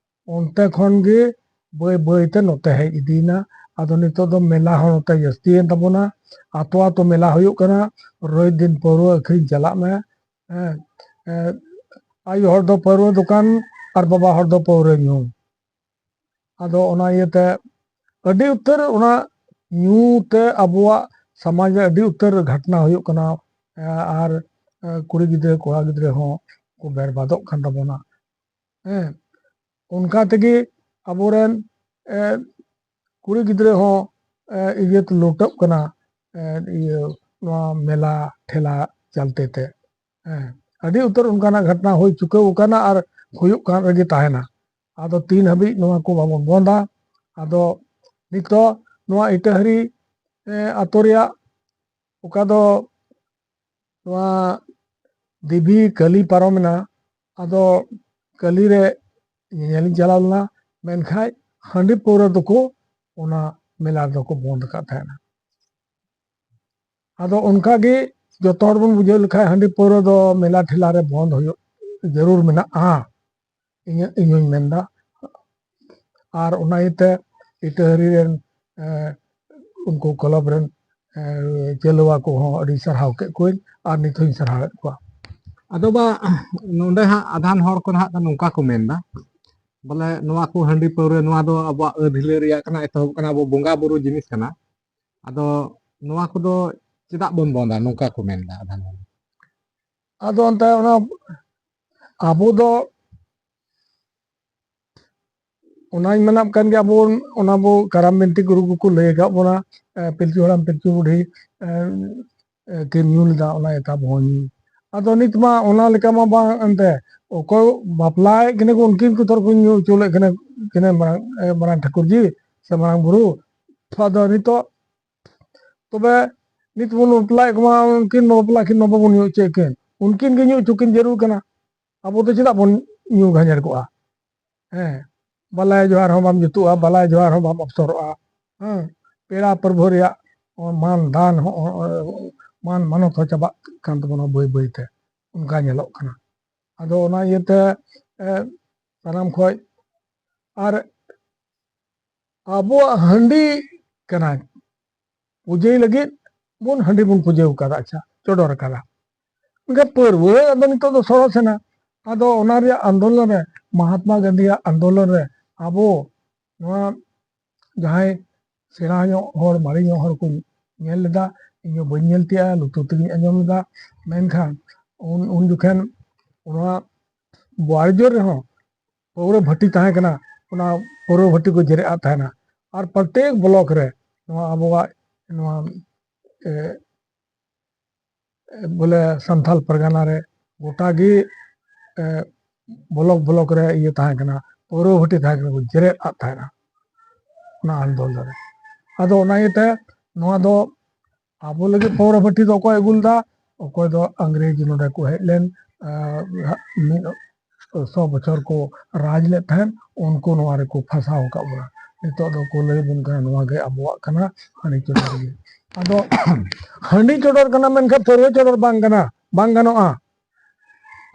ᱚᱱᱛᱮ ᱠᱷᱚᱱ ᱜᱮ ᱵᱟᱹᱭ ᱵᱟᱹᱭ ᱛᱮ ᱱᱚᱛᱮ ᱦᱮᱡ ᱤᱫᱤᱭᱮᱱᱟ᱾ ᱟᱫᱚ ᱱᱤᱛᱚᱜ ᱫᱚ ᱢᱮᱞᱟ ᱦᱚᱸ ᱱᱚᱛᱮ ᱡᱟᱹᱥᱛᱤᱭᱮᱱ ᱛᱟᱵᱚᱱᱟ᱾ ᱟᱛᱳ ᱟᱛᱳ ᱢᱮᱞᱟ ᱦᱩᱭᱩᱜ ᱠᱟᱱᱟ, ᱨᱳᱡᱽ ᱫᱤᱱ ᱯᱟᱹᱣᱨᱟᱹ ᱟᱹᱠᱷᱨᱤᱧ ᱪᱟᱞᱟᱜ ᱢᱮ᱾ ᱦᱮᱸ, ᱦᱮᱸ, ᱟᱭᱳ ᱦᱚᱲ ᱫᱚ ᱯᱟᱹᱣᱨᱟᱹ ᱫᱚᱠᱟᱱ ᱟᱨ ᱵᱟᱵᱟ ᱦᱚᱲ ᱫᱚ ᱯᱟᱹᱣᱨᱟᱹ ᱧᱩ᱾ ᱟᱫᱚ ᱚᱱᱟ ᱤᱭᱟᱹᱛᱮ ᱟᱹᱰᱤ ᱩᱛᱟᱹᱨ ᱚᱱᱟ ᱧᱩ ᱛᱮ ᱟᱵᱚᱣᱟᱜ ᱥᱚᱢᱟᱡᱽ ᱨᱮ ᱟᱹᱰᱤ ᱩᱛᱟᱹᱨ ᱜᱷᱟᱴᱱᱟ ᱦᱩᱭᱩᱜ ᱠᱟᱱᱟ᱾ ᱮ, ᱟᱨ, ᱮ, ᱠᱩᱲᱤ ᱜᱤᱫᱽᱨᱟᱹ, ᱠᱚᱲᱟ ᱜᱤᱫᱽᱨᱟᱹ ᱦᱚᱸ ᱠᱚ ᱵᱮᱨᱵᱟᱫᱚᱜ ᱠᱟᱱ ᱛᱟᱵᱚᱱᱟ᱾ ᱦᱮᱸ, ᱚᱱᱠᱟ ᱛᱮᱜᱮ ᱟᱵᱚᱨᱮᱱ, ᱮ, ᱠᱩᱲᱤ ᱜᱤᱫᱽᱨᱟᱹ ᱦᱚᱸ, ᱮ, ᱤᱭᱟᱹ ᱛᱮ ᱞᱩᱴᱟᱹᱜ ᱠᱟᱱᱟ, ᱮ, ᱤᱭᱟᱹ, ᱱᱚᱣᱟ ᱢᱮᱞᱟ ᱴᱷᱮᱞᱟ ᱪᱟᱞᱛᱮ ᱛᱮ᱾ ᱦᱮᱸ, ᱟᱹᱰᱤ ᱩᱛᱟᱹᱨ ᱚᱱᱠᱟᱱᱟᱜ ᱜᱷᱚᱴᱚᱱᱟ ᱦᱩᱭ ᱪᱩᱠᱟᱹᱣ ᱟᱠᱟᱱᱟ ᱟᱨ ᱦᱩᱭᱩᱜ ᱠᱟᱱ ᱨᱮᱜᱮ ᱛᱟᱦᱮᱱᱟ᱾ ᱟᱫᱚ ᱛᱤᱱ ᱦᱟᱹᱵᱤᱡ ᱱᱚᱣᱟ ᱠᱚ ᱵᱟᱵᱚᱱ ᱵᱚᱱᱫᱟ? ᱟᱫᱚ ᱱᱤᱛᱚᱜ ᱱᱚᱣᱟ ᱤᱴᱟᱹᱦᱟᱹᱨᱤ, ᱮ, ᱟᱛᱳ ᱨᱮᱭᱟᱜ ᱚᱠᱟ ᱫᱚ ᱱᱚᱣᱟ ᱫᱮᱵᱤ ᱠᱟᱹᱞᱤ ᱯᱟᱨᱚᱢᱮᱱᱟ, ᱟᱫᱚ ᱠᱟᱹᱞᱤ ᱨᱮ ᱧᱮᱧᱮᱞᱤᱧ ᱪᱟᱞᱟᱣ ᱞᱮᱱᱟ, ᱢᱮᱱᱠᱷᱟᱡ ᱦᱟᱺᱰᱤ ᱯᱟᱹᱣᱨᱟᱹ ᱫᱚᱠᱚ ᱚᱱᱟ ᱢᱮᱞᱟ ᱨᱮᱫᱚ ᱠᱚ ᱵᱚᱱᱫ ᱟᱠᱟᱫ ᱛᱟᱦᱮᱱᱟ᱾ ᱟᱫᱚ ᱚᱱᱠᱟ ᱜᱮ ᱡᱚᱛᱚ ᱦᱚᱲ ᱵᱚᱱ ᱵᱩᱡᱷᱟᱹᱣ ᱞᱮᱠᱷᱟᱡ ᱦᱟᱺᱰᱤ ᱯᱟᱹᱣᱨᱟᱹ ᱫᱚ ᱢᱮᱞᱟ ᱴᱷᱮᱞᱟ ᱨᱮ ᱵᱚᱱᱫ ᱦᱩᱭᱩᱜ ᱡᱟᱹᱨᱩᱲ ᱢᱮᱱᱟᱜᱼᱟ, ᱤᱧᱟᱹᱜ, ᱤᱧ ᱦᱚᱧ ᱢᱮᱱᱫᱟ᱾ ᱟᱨ ᱚᱱᱟ ᱤᱭᱟᱹᱛᱮ ᱤᱴᱟᱹᱦᱟᱹᱨᱤ ᱨᱮᱱ, ᱮ, ᱩᱱᱠᱩ ᱠᱞᱟᱵᱽ ᱨᱮᱱ, ᱮ, ᱪᱟᱹᱞᱣᱟ ᱠᱚᱦᱚᱸ ᱟᱹᱰᱤ ᱥᱟᱨᱦᱟᱣ ᱠᱮᱫ ᱠᱚᱣᱟᱧ ᱟᱨ ᱱᱤᱛ ᱦᱚᱧ ᱥᱟᱨᱦᱟᱣᱮᱫ ᱠᱚᱣᱟ᱾ ᱟᱫᱚ ᱵᱟ, ᱱᱚᱰᱮ ᱦᱟᱸᱜ ᱟᱫᱷᱟᱱ ᱦᱚᱲ ᱠᱚ ᱱᱟᱦᱟᱜ ᱱᱚᱝᱠᱟ ᱠᱚ ᱢᱮᱱᱫᱟ, ᱵᱚᱞᱮ ᱱᱚᱣᱟ ᱠᱚ ᱦᱟᱺᱰᱤ ᱯᱟᱹᱣᱨᱟᱹ, ᱱᱚᱣᱟ ᱫᱚ ᱟᱵᱚᱣᱟᱜ ᱟᱹᱫ ᱦᱤᱞᱟᱹ ᱨᱮᱭᱟᱜ ᱠᱟᱱᱟ, ᱮᱛᱚᱦᱚᱵ ᱠᱟᱱᱟ, ᱟᱵᱚ ᱵᱚᱸᱜᱟ ᱵᱩᱨᱩ ᱡᱤᱱᱤᱥ ᱠᱟᱱᱟ᱾ ᱟᱫᱚ ᱱᱚᱣᱟ ᱠᱚᱫᱚ ᱪᱮᱫᱟᱜ ᱵᱚᱱ ᱵᱚᱱᱫᱟ, ᱱᱚᱝᱠᱟ ᱠᱚ ᱢᱮᱱᱫᱟ ᱟᱫᱷᱟᱱ ᱦᱚᱲ᱾ ᱟᱫᱚ ᱚᱱᱛᱮ ᱚᱱᱟ ᱟᱵᱚ ᱫᱚ ᱚᱱᱟᱧ ᱢᱮᱱᱟᱜ ᱠᱟᱱ ᱜᱮ, ᱟᱵᱚ ᱚᱱᱟ ᱵᱚ ᱠᱟᱨᱟᱢ ᱵᱤᱱᱛᱤ ᱜᱩᱨᱩ ᱠᱚᱠᱚ ᱞᱟᱹᱭ ᱟᱠᱟᱫ ᱵᱚᱱᱟ, ᱮ, ᱯᱤᱞᱪᱩ ᱦᱟᱲᱟᱢ ᱯᱤᱞᱪᱩ ᱵᱩᱰᱷᱤ, ᱮ, ᱮ, ᱠᱤᱱ ᱧᱩ ᱞᱮᱫᱟ, ᱚᱱᱟ ᱤᱭᱟᱹᱛᱮ ᱟᱵᱚ ᱦᱚᱸ ᱧᱩ᱾ ᱟᱫᱚ ᱱᱤᱛ ᱢᱟ ᱚᱱᱟ ᱞᱮᱠᱟ ᱢᱟ ᱵᱟᱝ ᱮᱱᱛᱮ, ᱚᱠᱚᱭ ᱵᱟᱯᱞᱟᱭᱮᱫ ᱠᱤᱱᱟ ᱠᱚ ᱩᱱᱠᱤᱱ ᱠᱚ ᱛᱷᱚᱨ ᱠᱚ ᱧᱩ ᱦᱚᱪᱚ ᱞᱮᱫ ᱠᱤᱱᱟ, ᱠᱤᱱᱟ ᱢᱟᱨᱟᱝ, ᱮ, ᱢᱟᱨᱟᱝ ᱴᱷᱟᱹᱠᱩᱨ ᱡᱤ ᱥᱮ ᱢᱟᱨᱟᱝ ᱵᱩᱨᱩ᱾ ᱟᱫᱚ ᱱᱤᱛᱚᱜ ᱛᱚᱵᱮ ᱱᱤᱛ ᱵᱚᱱ ᱵᱟᱯᱞᱟᱭᱮᱫ ᱠᱚᱢᱟ, ᱩᱱᱠᱤᱱ ᱢᱟ ᱵᱟᱯᱞᱟ ᱠᱤᱱ ᱢᱟ ᱵᱟᱵᱚᱱ ᱧᱩ ᱦᱚᱪᱚᱭᱮᱫ ᱠᱤᱱ, ᱩᱱᱠᱤᱱ ᱜᱮ ᱧᱩ ᱦᱚᱪᱚ ᱠᱤᱱ ᱡᱟᱹᱨᱩᱲ ᱠᱟᱱᱟ᱾ ᱟᱵᱚ ᱫᱚ ᱪᱮᱫᱟᱜ ᱵᱚᱱ ᱧᱩ ᱜᱷᱟᱸᱡᱮᱲ ᱠᱚᱜᱼᱟ? ᱦᱮᱸ, ᱵᱟᱞᱟᱭ ᱡᱚᱦᱟᱨ ᱦᱚᱸ ᱵᱟᱢ ᱡᱩᱛᱩᱜᱼᱟ, ᱵᱟᱞᱟᱭ ᱡᱚᱦᱟᱨ ᱦᱚᱸ ᱵᱟᱢ ᱚᱯᱥᱚᱨᱚᱜᱼᱟ᱾ ᱦᱮᱸ, ᱯᱮᱲᱟ ᱯᱨᱚᱵᱷᱩ ᱨᱮᱭᱟᱜ ᱢᱟᱱ ᱫᱟᱱ ᱦᱚᱸ, ᱢᱟᱱ ᱢᱟᱱᱚᱛ ᱦᱚᱸ ᱪᱟᱵᱟᱜ ᱠᱟᱱ ᱛᱟᱵᱚᱱᱟ ᱵᱟᱹᱭ ᱵᱟᱹᱭ ᱛᱮ, ᱚᱱᱠᱟ ᱧᱮᱞᱚᱜ ᱠᱟᱱᱟ᱾ ᱟᱫᱚ ᱚᱱᱟ ᱤᱭᱟᱹᱛᱮ, ᱮ, ᱥᱟᱱᱟᱢ ᱠᱷᱚᱡ ᱟᱨ ᱟᱵᱚᱣᱟᱜ ᱦᱟᱺᱰᱤ ᱠᱟᱱᱟ, ᱯᱩᱡᱟᱹᱭ ᱞᱟᱹᱜᱤᱫ ᱵᱚᱱ ᱦᱟᱺᱰᱤ ᱵᱚᱱ ᱯᱩᱡᱟᱹ ᱟᱠᱟᱫᱟ, ᱟᱪᱪᱷᱟ, ᱪᱚᱰᱚᱨ ᱟᱠᱟᱫᱟ᱾ ᱢᱮᱱᱠᱷᱟᱱ ᱯᱟᱹᱨᱣᱟᱹ ᱟᱫᱚ ᱱᱤᱛᱚᱜ ᱫᱚ ᱥᱚᱨᱚᱥ ᱮᱱᱟ᱾ ᱟᱫᱚ ᱚᱱᱟ ᱨᱮᱭᱟᱜ ᱟᱱᱫᱳᱞᱚᱱ ᱨᱮ, ᱢᱚᱦᱟᱛᱢᱟ ᱜᱟᱱᱫᱷᱤᱭᱟᱜ ᱟᱱᱫᱳᱞᱚᱱ ᱨᱮ ᱟᱵᱚ ᱱᱚᱣᱟ ᱡᱟᱦᱟᱸᱭ ᱥᱮᱬᱟ ᱧᱚᱜ ᱦᱚᱲ, ᱢᱟᱨᱮ ᱧᱚᱜ ᱦᱚᱲ ᱠᱚ ᱧᱮᱞ ᱞᱮᱫᱟ, ᱤᱧ ᱦᱚᱸ ᱵᱟᱹᱧ ᱧᱮᱞ ᱛᱤᱭᱳᱜᱼᱟ, ᱞᱩᱛᱩᱨ ᱛᱮᱜᱮᱧ ᱟᱸᱡᱚᱢ ᱞᱮᱫᱟ᱾ ᱢᱮᱱᱠᱷᱟᱱ ᱩᱱ, ᱩᱱ ᱡᱚᱠᱷᱮᱱ ᱚᱱᱟ ᱵᱳᱣᱟᱨᱤᱡᱳᱨ ᱨᱮᱦᱚᱸ ᱯᱟᱹᱣᱨᱟᱹ ᱵᱷᱟᱹᱴᱤ ᱛᱟᱦᱮᱸ ᱠᱟᱱᱟ, ᱚᱱᱟ ᱯᱟᱹᱣᱨᱟᱹ ᱵᱷᱟᱹᱴᱤ ᱠᱚ ᱡᱮᱨᱮᱫ ᱟᱫ ᱛᱟᱦᱮᱱᱟ᱾ ᱟᱨ ᱯᱨᱚᱛᱮᱠ ᱵᱞᱚᱠ ᱨᱮ ᱱᱚᱣᱟ ᱟᱵᱚᱣᱟᱜ ᱱᱚᱣᱟ, ᱮ, ᱵᱚᱞᱮ ᱥᱟᱱᱛᱟᱞ ᱯᱟᱨᱜᱟᱱᱟ ᱨᱮ ᱜᱚᱴᱟ ᱜᱮ, ᱮ, ᱵᱞᱚᱠ ᱵᱞᱚᱠ ᱨᱮ ᱤᱭᱟᱹ ᱛᱟᱦᱮᱸ ᱠᱟᱱᱟ, ᱯᱟᱹᱣᱨᱟᱹ ᱵᱷᱟᱹᱴᱤ ᱛᱟᱦᱮᱸ ᱠᱟᱱᱟ, ᱠᱚ ᱡᱮᱨᱮᱫ ᱟᱫ ᱛᱟᱦᱮᱱᱟ ᱚᱱᱟ ᱟᱱᱫᱳᱞᱚᱱ ᱨᱮ᱾ ᱟᱫᱚ ᱚᱱᱟ ᱤᱭᱟᱹᱛᱮ ᱱᱚᱣᱟ ᱫᱚ ᱟᱵᱚ ᱞᱟᱹᱜᱤᱫ ᱯᱟᱹᱣᱨᱟᱹ ᱵᱷᱟᱹᱴᱤ ᱫᱚ ᱚᱠᱚᱭ ᱟᱹᱜᱩ ᱞᱮᱫᱟ? ᱚᱠᱚᱭ ᱫᱚ ᱤᱝᱨᱮᱡᱽ ᱱᱚᱰᱮ ᱠᱚ ᱦᱮᱡ ᱞᱮᱱ, ᱮ, ᱢᱤᱫ ᱥᱚ ᱵᱚᱪᱷᱚᱨ ᱠᱚ ᱨᱟᱡᱽ ᱞᱮᱫ ᱛᱟᱦᱮᱸᱫ, ᱩᱱᱠᱩ ᱱᱚᱣᱟ ᱨᱮᱠᱚ ᱯᱷᱟᱸᱥᱟᱣ ᱟᱠᱟᱫ ᱵᱚᱱᱟ᱾ ᱱᱤᱛᱚᱜ ᱫᱚᱠᱚ ᱞᱟᱹᱭ ᱵᱚᱱ ᱠᱟᱱᱟ ᱱᱚᱣᱟ ᱜᱮ ᱟᱵᱚᱣᱟᱜ ᱠᱟᱱᱟ, ᱦᱟᱺᱰᱤ ᱪᱚᱰᱚᱨ ᱜᱮ᱾ ᱟᱫᱚ ᱦᱟᱺᱰᱤ ᱪᱚᱰᱚᱨ ᱠᱟᱱᱟ ᱢᱮᱱᱠᱷᱟᱱ ᱯᱟᱹᱣᱨᱟᱹ ᱪᱚᱰᱚᱨ ᱵᱟᱝ ᱠᱟᱱᱟ, ᱵᱟᱝ ᱜᱟᱱᱚᱜᱼᱟ᱾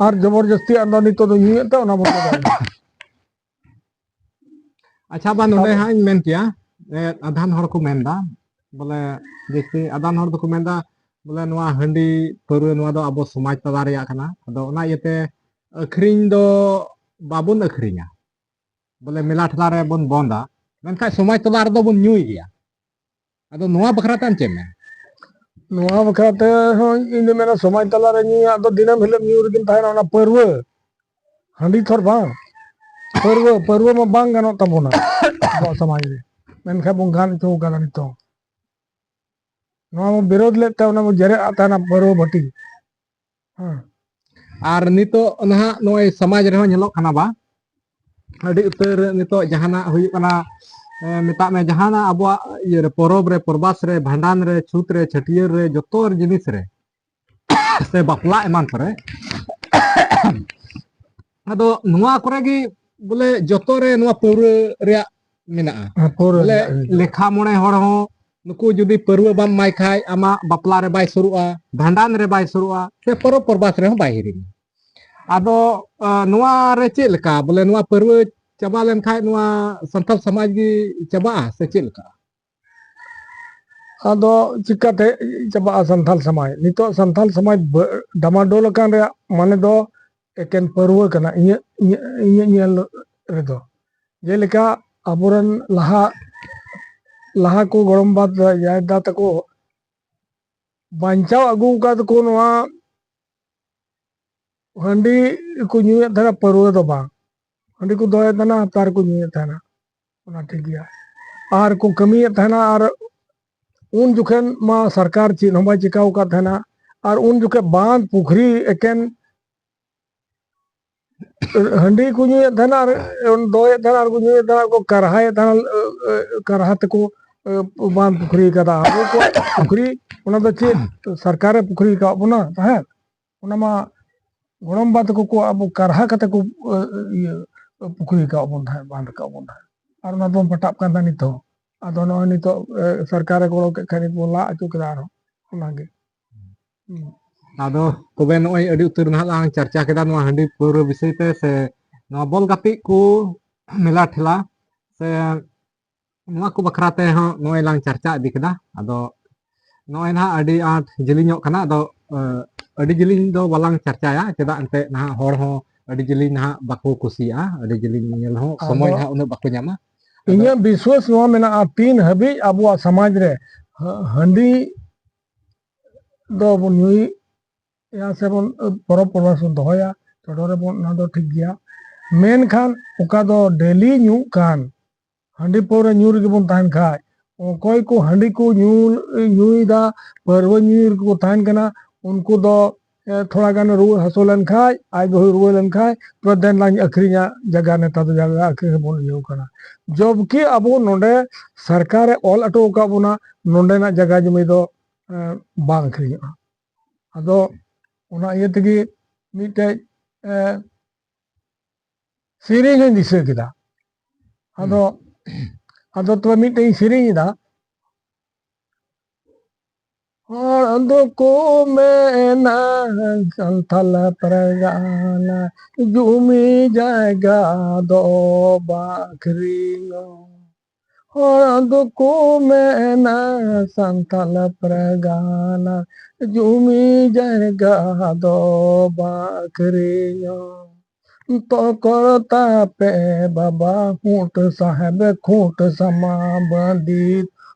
ᱟᱨ ᱡᱚᱵᱚᱨᱡᱚᱥᱛᱤ ᱟᱫᱚ ᱱᱤᱛᱚᱜ ᱫᱚ ᱧᱩᱭᱮᱫ ᱛᱮ ᱚᱱᱟ ᱵᱚᱱ ᱪᱚᱰᱚᱨ ᱮᱫᱟ᱾ ᱟᱪᱪᱷᱟ, ᱵᱟ, ᱱᱚᱰᱮ ᱦᱟᱸᱜ ᱤᱧ ᱢᱮᱱ ᱠᱮᱭᱟ, ᱮ, ᱟᱫᱷᱟᱱ ᱦᱚᱲ ᱠᱚ ᱢᱮᱱᱫᱟ, ᱵᱚᱞᱮ, ᱡᱮᱭᱥᱮ ᱟᱫᱷᱟᱱ ᱦᱚᱲ ᱫᱚᱠᱚ ᱢᱮᱱᱫᱟ, ᱵᱚᱞᱮ, ᱱᱚᱣᱟ ᱦᱟᱺᱰᱤ ᱯᱟᱹᱣᱨᱟᱹ, ᱱᱚᱣᱟ ᱫᱚ ᱟᱵᱚ ᱥᱚᱢᱟᱡᱽ ᱛᱟᱞᱟ ᱨᱮᱭᱟᱜ ᱠᱟᱱᱟ᱾ ᱟᱫᱚ ᱚᱱᱟ ᱤᱭᱟᱹᱛᱮ ᱟᱹᱠᱷᱨᱤᱧ ᱫᱚ ᱵᱟᱵᱚᱱ ᱟᱹᱠᱷᱨᱤᱧᱟ, ᱵᱚᱞᱮ, ᱢᱮᱞᱟ ᱴᱷᱮᱞᱟ ᱨᱮᱵᱚᱱ ᱵᱚᱱᱫᱟ, ᱢᱮᱱᱠᱷᱟᱱ ᱥᱚᱢᱟᱡᱽ ᱛᱟᱞᱟ ᱨᱮᱫᱚ ᱵᱚᱱ ᱧᱩᱭ ᱜᱮᱭᱟ᱾ ᱟᱫᱚ ᱱᱚᱣᱟ ᱵᱟᱠᱷᱨᱟ ᱛᱮ ᱟᱢ ᱪᱮᱫ ᱮᱢ ᱢᱮᱱᱟ? ᱱᱚᱣᱟ ᱵᱟᱠᱷᱨᱟ ᱛᱮ ᱦᱚᱸ ᱤᱧ ᱫᱚ ᱢᱮᱱᱟ, ᱥᱚᱢᱟᱡᱽ ᱛᱟᱞᱟ ᱨᱮ ᱧᱩᱭᱟᱜ ᱫᱚ ᱫᱤᱱᱟᱹᱢ ᱦᱤᱞᱳᱜ ᱧᱩ ᱨᱮᱜᱮᱢ ᱛᱟᱦᱮᱱᱟ, ᱚᱱᱟ ᱯᱟᱹᱨᱣᱟᱹ, ᱦᱟᱺᱰᱤ ᱛᱷᱚᱨ ᱵᱟᱝ᱾ ᱯᱟᱹᱨᱣᱟᱹ, ᱯᱟᱹᱨᱣᱟᱹ ᱢᱟ ᱵᱟᱝ ᱜᱟᱱᱚᱜ ᱛᱟᱵᱚᱱᱟ ᱟᱵᱚᱣᱟᱜ ᱥᱚᱢᱟᱡᱽ ᱨᱮ, ᱢᱮᱱᱠᱷᱟᱱ ᱵᱚᱱ ᱜᱟᱱ ᱦᱚᱪᱚ ᱠᱟᱫᱟ ᱱᱤᱛᱚᱝ᱾ ᱱᱚᱣᱟ ᱵᱚᱱ ᱵᱤᱨᱳᱫ ᱞᱮᱫ ᱛᱮ ᱚᱱᱟ ᱵᱚᱱ ᱡᱮᱨᱮᱫ ᱟᱫ ᱛᱟᱦᱮᱱᱟ ᱯᱟᱹᱨᱣᱟᱹ ᱵᱷᱟᱹᱴᱤ᱾ ᱦᱮᱸ᱾ ᱟᱨ ᱱᱤᱛᱚᱜ ᱱᱟᱦᱟᱜ ᱱᱚᱜᱼᱚᱭ ᱥᱚᱢᱟᱡᱽ ᱨᱮᱦᱚᱸ ᱧᱮᱞᱚᱜ ᱠᱟᱱᱟ ᱵᱟ, ᱟᱹᱰᱤ ᱩᱛᱟᱹᱨ ᱱᱤᱛᱚᱜ ᱡᱟᱦᱟᱱᱟᱜ ᱦᱩᱭᱩᱜ ᱠᱟᱱᱟ, ᱮ, ᱢᱮᱛᱟᱜ ᱢᱮ ᱡᱟᱦᱟᱱᱟᱜ ᱟᱵᱚᱣᱟᱜ ᱤᱭᱟᱹ ᱨᱮ, ᱯᱚᱨᱚᱵᱽ ᱨᱮ, ᱯᱚᱨᱵᱟᱥ ᱨᱮ, ᱵᱷᱟᱸᱰᱟᱱ ᱨᱮ, ᱪᱷᱩᱛ ᱨᱮ, ᱪᱷᱟᱹᱴᱭᱟᱹᱨ ᱨᱮ, ᱡᱚᱛᱚ ᱡᱤᱱᱤᱥ ᱨᱮ ᱥᱮ ᱵᱟᱯᱞᱟ ᱮᱢᱟᱱ ᱠᱚᱨᱮ, ᱟᱫᱚ ᱱᱚᱣᱟ ᱠᱚᱨᱮ ᱜᱮ ᱵᱚᱞᱮ ᱡᱚᱛᱚ ᱨᱮ ᱱᱚᱣᱟ ᱯᱟᱹᱣᱨᱟᱹ ᱨᱮᱭᱟᱜ ᱢᱮᱱᱟᱜᱼᱟ᱾ ᱦᱮᱸ, ᱯᱟᱹᱣᱨᱟᱹ ᱵᱚᱞᱮ ᱨᱮᱭᱟᱜ ᱜᱮ᱾ ᱞᱮᱠᱷᱟ ᱢᱚᱬᱮ ᱦᱚᱲ ᱦᱚᱸ ᱱᱩᱠᱩ ᱡᱩᱫᱤ ᱯᱟᱹᱨᱣᱟᱹ ᱵᱟᱢ ᱮᱢᱟᱭ ᱠᱷᱟᱡ ᱟᱢᱟᱜ ᱵᱟᱯᱞᱟ ᱨᱮ ᱵᱟᱭ ᱥᱩᱨᱩᱜᱼᱟ, ᱵᱷᱟᱸᱰᱟᱱ ᱨᱮ ᱵᱟᱭ ᱥᱩᱨᱩᱜᱼᱟ, ᱥᱮ ᱯᱚᱨᱚᱵᱽ ᱯᱚᱨᱵᱟᱥ ᱨᱮᱦᱚᱸ ᱵᱟᱭ ᱦᱤᱲᱤᱧᱟ᱾ ᱟᱫᱚ ᱟ, ᱱᱚᱣᱟ ᱨᱮ ᱪᱮᱫ ᱞᱮᱠᱟ ᱵᱚᱞᱮ ᱱᱚᱣᱟ ᱯᱟᱹᱨᱣᱟᱹ ᱪᱟᱵᱟ ᱞᱮᱱᱠᱷᱟᱡ ᱱᱚᱣᱟ ᱥᱟᱱᱛᱟᱲ ᱥᱚᱢᱟᱡᱽ ᱜᱮ ᱪᱟᱵᱟᱜᱼᱟ ᱥᱮ ᱪᱮᱫ ᱞᱮᱠᱟ? ᱟᱫᱚ ᱪᱤᱠᱟᱛᱮ ᱪᱟᱵᱟᱜᱼᱟ ᱥᱟᱱᱛᱟᱞ ᱥᱚᱢᱟᱡᱽ? ᱱᱤᱛᱚᱜ ᱥᱟᱱᱛᱟᱞ ᱥᱚᱢᱟᱡᱽ ᱵᱟᱹ- ᱰᱟᱢᱟᱰᱳᱞ ᱟᱠᱟᱱ ᱨᱮᱭᱟᱜ ᱢᱟᱱᱮ ᱫᱚ ᱮᱠᱮᱱ ᱯᱟᱹᱨᱣᱟᱹ ᱠᱟᱱᱟ, ᱤᱧᱟᱹᱜ, ᱤᱧᱟᱹᱜ, ᱤᱧᱟᱹᱜ ᱧᱮᱞ ᱨᱮᱫᱚ᱾ ᱡᱮᱞᱮᱠᱟ ᱟᱵᱚᱨᱮᱱ ᱞᱟᱦᱟ, ᱞᱟᱦᱟ ᱠᱚ ᱜᱚᱲᱚᱢ ᱵᱟ ᱡᱟᱦᱮᱨ ᱫᱟ ᱛᱟᱠᱚ ᱵᱟᱧᱪᱟᱣ ᱟᱹᱜᱩ ᱟᱠᱟᱫ ᱠᱚ ᱱᱚᱣᱟ ᱦᱟᱺᱰᱤ ᱠᱚ ᱧᱩᱭᱮᱫ ᱛᱟᱦᱮᱱᱟ, ᱯᱟᱹᱨᱣᱟᱹ ᱫᱚ ᱵᱟᱝ᱾ ᱦᱟᱺᱰᱤ ᱠᱚ ᱫᱚᱦᱚᱭᱮᱫ ᱛᱟᱦᱮᱱᱟ, ᱦᱟᱯᱛᱟ ᱨᱮᱠᱚ ᱧᱩᱭᱮᱫ ᱛᱟᱦᱮᱱᱟ, ᱚᱱᱟ ᱴᱷᱤᱠ ᱜᱮᱭᱟ᱾ ᱟᱨ ᱠᱚ ᱠᱟᱹᱢᱤᱭᱮᱫ ᱛᱟᱦᱮᱱᱟ, ᱟᱨ ᱩᱱ ᱡᱚᱠᱷᱮᱱ ᱢᱟ ᱥᱚᱨᱠᱟᱨ ᱪᱮᱫ ᱦᱚᱸ ᱵᱟᱭ ᱪᱤᱠᱟᱹ ᱟᱠᱟᱫ ᱛᱟᱦᱮᱱᱟ᱾ ᱟᱨ ᱩᱱ ᱡᱚᱠᱷᱮᱡ ᱵᱟᱸᱫ ᱯᱩᱠᱷᱨᱤ ᱮᱠᱮᱱ ᱦᱟᱺᱰᱤ ᱠᱚ ᱧᱩᱭᱮᱫ ᱛᱟᱦᱮᱱᱟ, ᱟᱨ ᱫᱚᱦᱚᱭᱮᱫ ᱛᱟᱦᱮᱱᱟ, ᱟᱨ ᱠᱚ ᱧᱩᱭᱮᱫ ᱛᱟᱦᱮᱱᱟ, ᱟᱨ ᱠᱚ ᱠᱟᱨᱦᱟᱭᱮᱫ ᱛᱟᱦᱮᱱᱟ, ᱠᱟᱨᱦᱟ ᱛᱮᱠᱚ ᱵᱟᱸᱫ ᱯᱩᱠᱷᱨᱤ ᱟᱠᱟᱫᱟ᱾ ᱟᱵᱚ ᱠᱚᱣᱟᱜ ᱯᱩᱠᱷᱨᱤ ᱚᱱᱟ ᱫᱚ ᱪᱮᱫ ᱥᱚᱨᱠᱟᱨᱮ ᱯᱩᱠᱷᱨᱤ ᱟᱠᱟᱫ ᱵᱚᱱᱟ ᱛᱟᱦᱮᱸᱫ? ᱚᱱᱟ ᱢᱟ ᱜᱚᱲᱚᱢ ᱵᱟ ᱛᱟᱠᱚ ᱠᱚ ᱟᱵᱚ ᱠᱟᱨᱦᱟ ᱠᱟᱛᱮ ᱠᱚ, ᱮ, ᱤᱭᱟᱹ, ᱯᱩᱠᱷᱨᱤ ᱟᱠᱟᱫ ᱵᱚᱱ ᱛᱟᱦᱮᱸᱫ, ᱵᱟᱸᱫ ᱟᱠᱟᱫ ᱵᱚᱱ ᱛᱟᱦᱮᱸᱫ, ᱟᱨ ᱚᱱᱟ ᱵᱚᱱ ᱯᱟᱴᱟᱜ ᱠᱟᱱ ᱛᱟᱦᱮᱸᱫ ᱱᱤᱛᱚᱜ᱾ ᱟᱫᱚ ᱱᱚᱜᱼᱚᱭ ᱱᱤᱛᱚᱜ, ᱮ, ᱥᱚᱨᱠᱟᱨᱮ ᱜᱚᱲᱚ ᱠᱮᱫ ᱠᱷᱟᱱ ᱱᱤᱛ ᱵᱚᱱ ᱞᱟ ᱦᱚᱪᱚ ᱠᱮᱫᱟ ᱟᱨᱦᱚᱸ ᱚᱱᱟᱜᱮ᱾ ᱦᱩᱸ᱾ ᱟᱫᱚ ᱛᱚᱵᱮ ᱱᱚᱜᱼᱚᱭ ᱟᱹᱰᱤ ᱩᱛᱟᱹᱨ ᱱᱟᱦᱟᱜ ᱞᱟᱝ ᱪᱟᱨᱪᱟ ᱠᱮᱫᱟ ᱱᱚᱣᱟ ᱦᱟᱺᱰᱤ ᱯᱟᱹᱣᱨᱟᱹ ᱵᱤᱥᱚᱭ ᱛᱮ, ᱥᱮ ᱱᱚᱣᱟ ᱵᱚᱞ ᱜᱟᱛᱮᱜ ᱠᱚ, ᱢᱮᱞᱟ ᱴᱷᱮᱞᱟ, ᱥᱮ ᱱᱚᱣᱟ ᱠᱚ ᱵᱟᱠᱷᱨᱟ ᱛᱮᱦᱚᱸ ᱱᱚᱜᱼᱚᱭ ᱞᱟᱝ ᱪᱟᱨᱪᱟ ᱤᱫᱤ ᱠᱮᱫᱟ᱾ ᱟᱫᱚ ᱱᱚᱜᱼᱚᱭ ᱱᱟᱦᱟᱜ ᱟᱹᱰᱤ ᱟᱸᱴ ᱡᱮᱞᱮᱧᱚᱜ ᱠᱟᱱᱟ᱾ ᱟᱫᱚ, ᱮ, ᱟᱹᱰᱤ ᱡᱮᱞᱮᱧ ᱫᱚ ᱵᱟᱞᱟᱝ ᱪᱟᱨᱪᱟᱭᱟ, ᱪᱮᱫᱟᱜ ᱮᱱᱛᱮᱫ ᱱᱟᱦᱟᱜ ᱦᱚᱲ ᱦᱚᱸ ᱟᱹᱰᱤ ᱡᱮᱞᱮᱧ ᱱᱟᱦᱟᱜ ᱵᱟᱠᱚ ᱠᱩᱥᱤᱭᱟᱜᱼᱟ, ᱟᱹᱰᱤ ᱡᱮᱞᱮᱧ ᱧᱮᱞ ᱦᱚᱸ ᱥᱚᱢᱚᱭ ᱟᱫᱚ ᱱᱟᱦᱟᱜ ᱩᱱᱟᱹᱜ ᱵᱟᱠᱚ ᱧᱟᱢᱟ᱾ ᱟᱫᱚ ᱤᱧᱟᱹᱜ ᱵᱤᱥᱣᱟᱥ ᱱᱚᱣᱟ ᱢᱮᱱᱟᱜᱼᱟ, ᱛᱤᱱ ᱦᱟᱹᱵᱤᱡ ᱟᱵᱚᱣᱟᱜ ᱥᱚᱢᱟᱡᱽ ᱨᱮ ᱦᱟᱹ-, ᱦᱟᱺᱰᱤ ᱫᱚ ᱵᱚᱱ ᱧᱩᱭᱮᱫᱼᱟ ᱥᱮᱵᱚᱱ, ᱯᱚᱨᱚᱵᱽ ᱯᱚᱨᱵᱟᱥ ᱵᱚᱱ ᱫᱚᱦᱚᱭᱟ, ᱪᱚᱰᱚᱨ ᱨᱮᱵᱚᱱ, ᱚᱱᱟ ᱫᱚ ᱴᱷᱤᱠ ᱜᱮᱭᱟ᱾ ᱢᱮᱱᱠᱷᱟᱱ ᱚᱠᱟ ᱫᱚ ᱰᱮᱞᱤ ᱧᱩᱜ ᱠᱟᱱ, ᱦᱟᱺᱰᱤ ᱯᱟᱹᱣᱨᱟᱹ ᱧᱩ ᱨᱮᱜᱮ ᱵᱚᱱ ᱛᱟᱦᱮᱱ ᱠᱷᱟᱡ, ᱚᱠᱚᱭ ᱠᱚ ᱦᱟᱺᱰᱤ ᱠᱚ ᱧᱩ, ᱧᱩᱭᱮᱫᱟ, ᱯᱟᱹᱣᱨᱟᱹ ᱧᱩ ᱨᱮᱜᱮ ᱠᱚ ᱛᱟᱦᱮᱱ ᱠᱟᱱᱟ, ᱩᱱᱠᱩ ᱫᱚ, ᱮ, ᱛᱷᱚᱲᱟ ᱜᱟᱱ ᱨᱩᱣᱟᱹ ᱦᱟᱹᱥᱩ ᱞᱮᱱᱠᱷᱟᱡ, ᱟᱡ ᱵᱟᱹᱦᱩᱭ ᱨᱩᱣᱟᱹ ᱞᱮᱱᱠᱷᱟᱡ, ᱛᱚᱵᱮ ᱫᱮᱱ ᱞᱟᱝ ᱟᱹᱠᱷᱨᱤᱧᱟ ᱡᱟᱭᱜᱟ, ᱱᱮᱛᱟᱨ ᱫᱚ ᱡᱟᱭᱜᱟ ᱟᱹᱠᱷᱨᱤᱧ ᱨᱮᱵᱚᱱ ᱤᱭᱟᱹ ᱠᱟᱱᱟ᱾ ᱡᱚᱵᱠᱤ ᱟᱵᱚ ᱱᱚᱰᱮ ᱥᱚᱨᱠᱟᱨᱮ ᱚᱞ ᱦᱚᱴᱚ ᱟᱠᱟᱫ ᱵᱚᱱᱟ, ᱱᱚᱰᱮᱱᱟᱜ ᱡᱟᱭᱜᱟ ᱡᱚᱢᱤ ᱫᱚ, ᱮ, ᱵᱟᱝ ᱟᱹᱠᱷᱨᱤᱧᱚᱜᱼᱟ᱾ ᱟᱫᱚ ᱚᱱᱟ ᱤᱭᱟᱹ ᱛᱮᱜᱮ ᱢᱤᱫᱴᱮᱡ, ᱮ, ᱥᱮᱨᱮᱧ ᱦᱚᱧ ᱫᱤᱥᱟᱹ ᱠᱮᱫᱟ᱾ ᱟᱫᱚ, ᱟᱫᱚ ᱛᱚᱵᱮ ᱢᱤᱫᱴᱮᱡ ᱤᱧ ᱥᱮᱨᱮᱧ ᱮᱫᱟ᱾ ᱦᱚᱲ ᱫᱚᱠᱚ ᱢᱮᱱᱟ ᱥᱟᱱᱛᱟᱞ ᱯᱟᱨᱜᱟᱱᱟ ᱡᱩᱢᱤ ᱡᱟᱭᱜᱟ ᱫᱚ ᱵᱟᱝ ᱟᱹᱠᱷᱨᱤᱧᱚᱜ᱾ ᱦᱚᱲ ᱫᱚᱠᱚ ᱢᱮᱱᱟ ᱥᱟᱱᱛᱟᱞ ᱯᱟᱨᱜᱟᱱᱟ ᱡᱩᱢᱤ ᱡᱟᱭᱜᱟ ᱫᱚ ᱵᱟᱝ ᱟᱹᱠᱷᱨᱤᱧᱚᱜ᱾ ᱛᱚᱠᱚᱨ ᱛᱟᱯᱮ ᱵᱟᱵᱟ ᱦᱩᱸᱴ ᱥᱟᱦᱮᱵ ᱠᱷᱩᱸᱴ ᱥᱟᱢᱟ ᱵᱟᱸᱫᱤᱛ,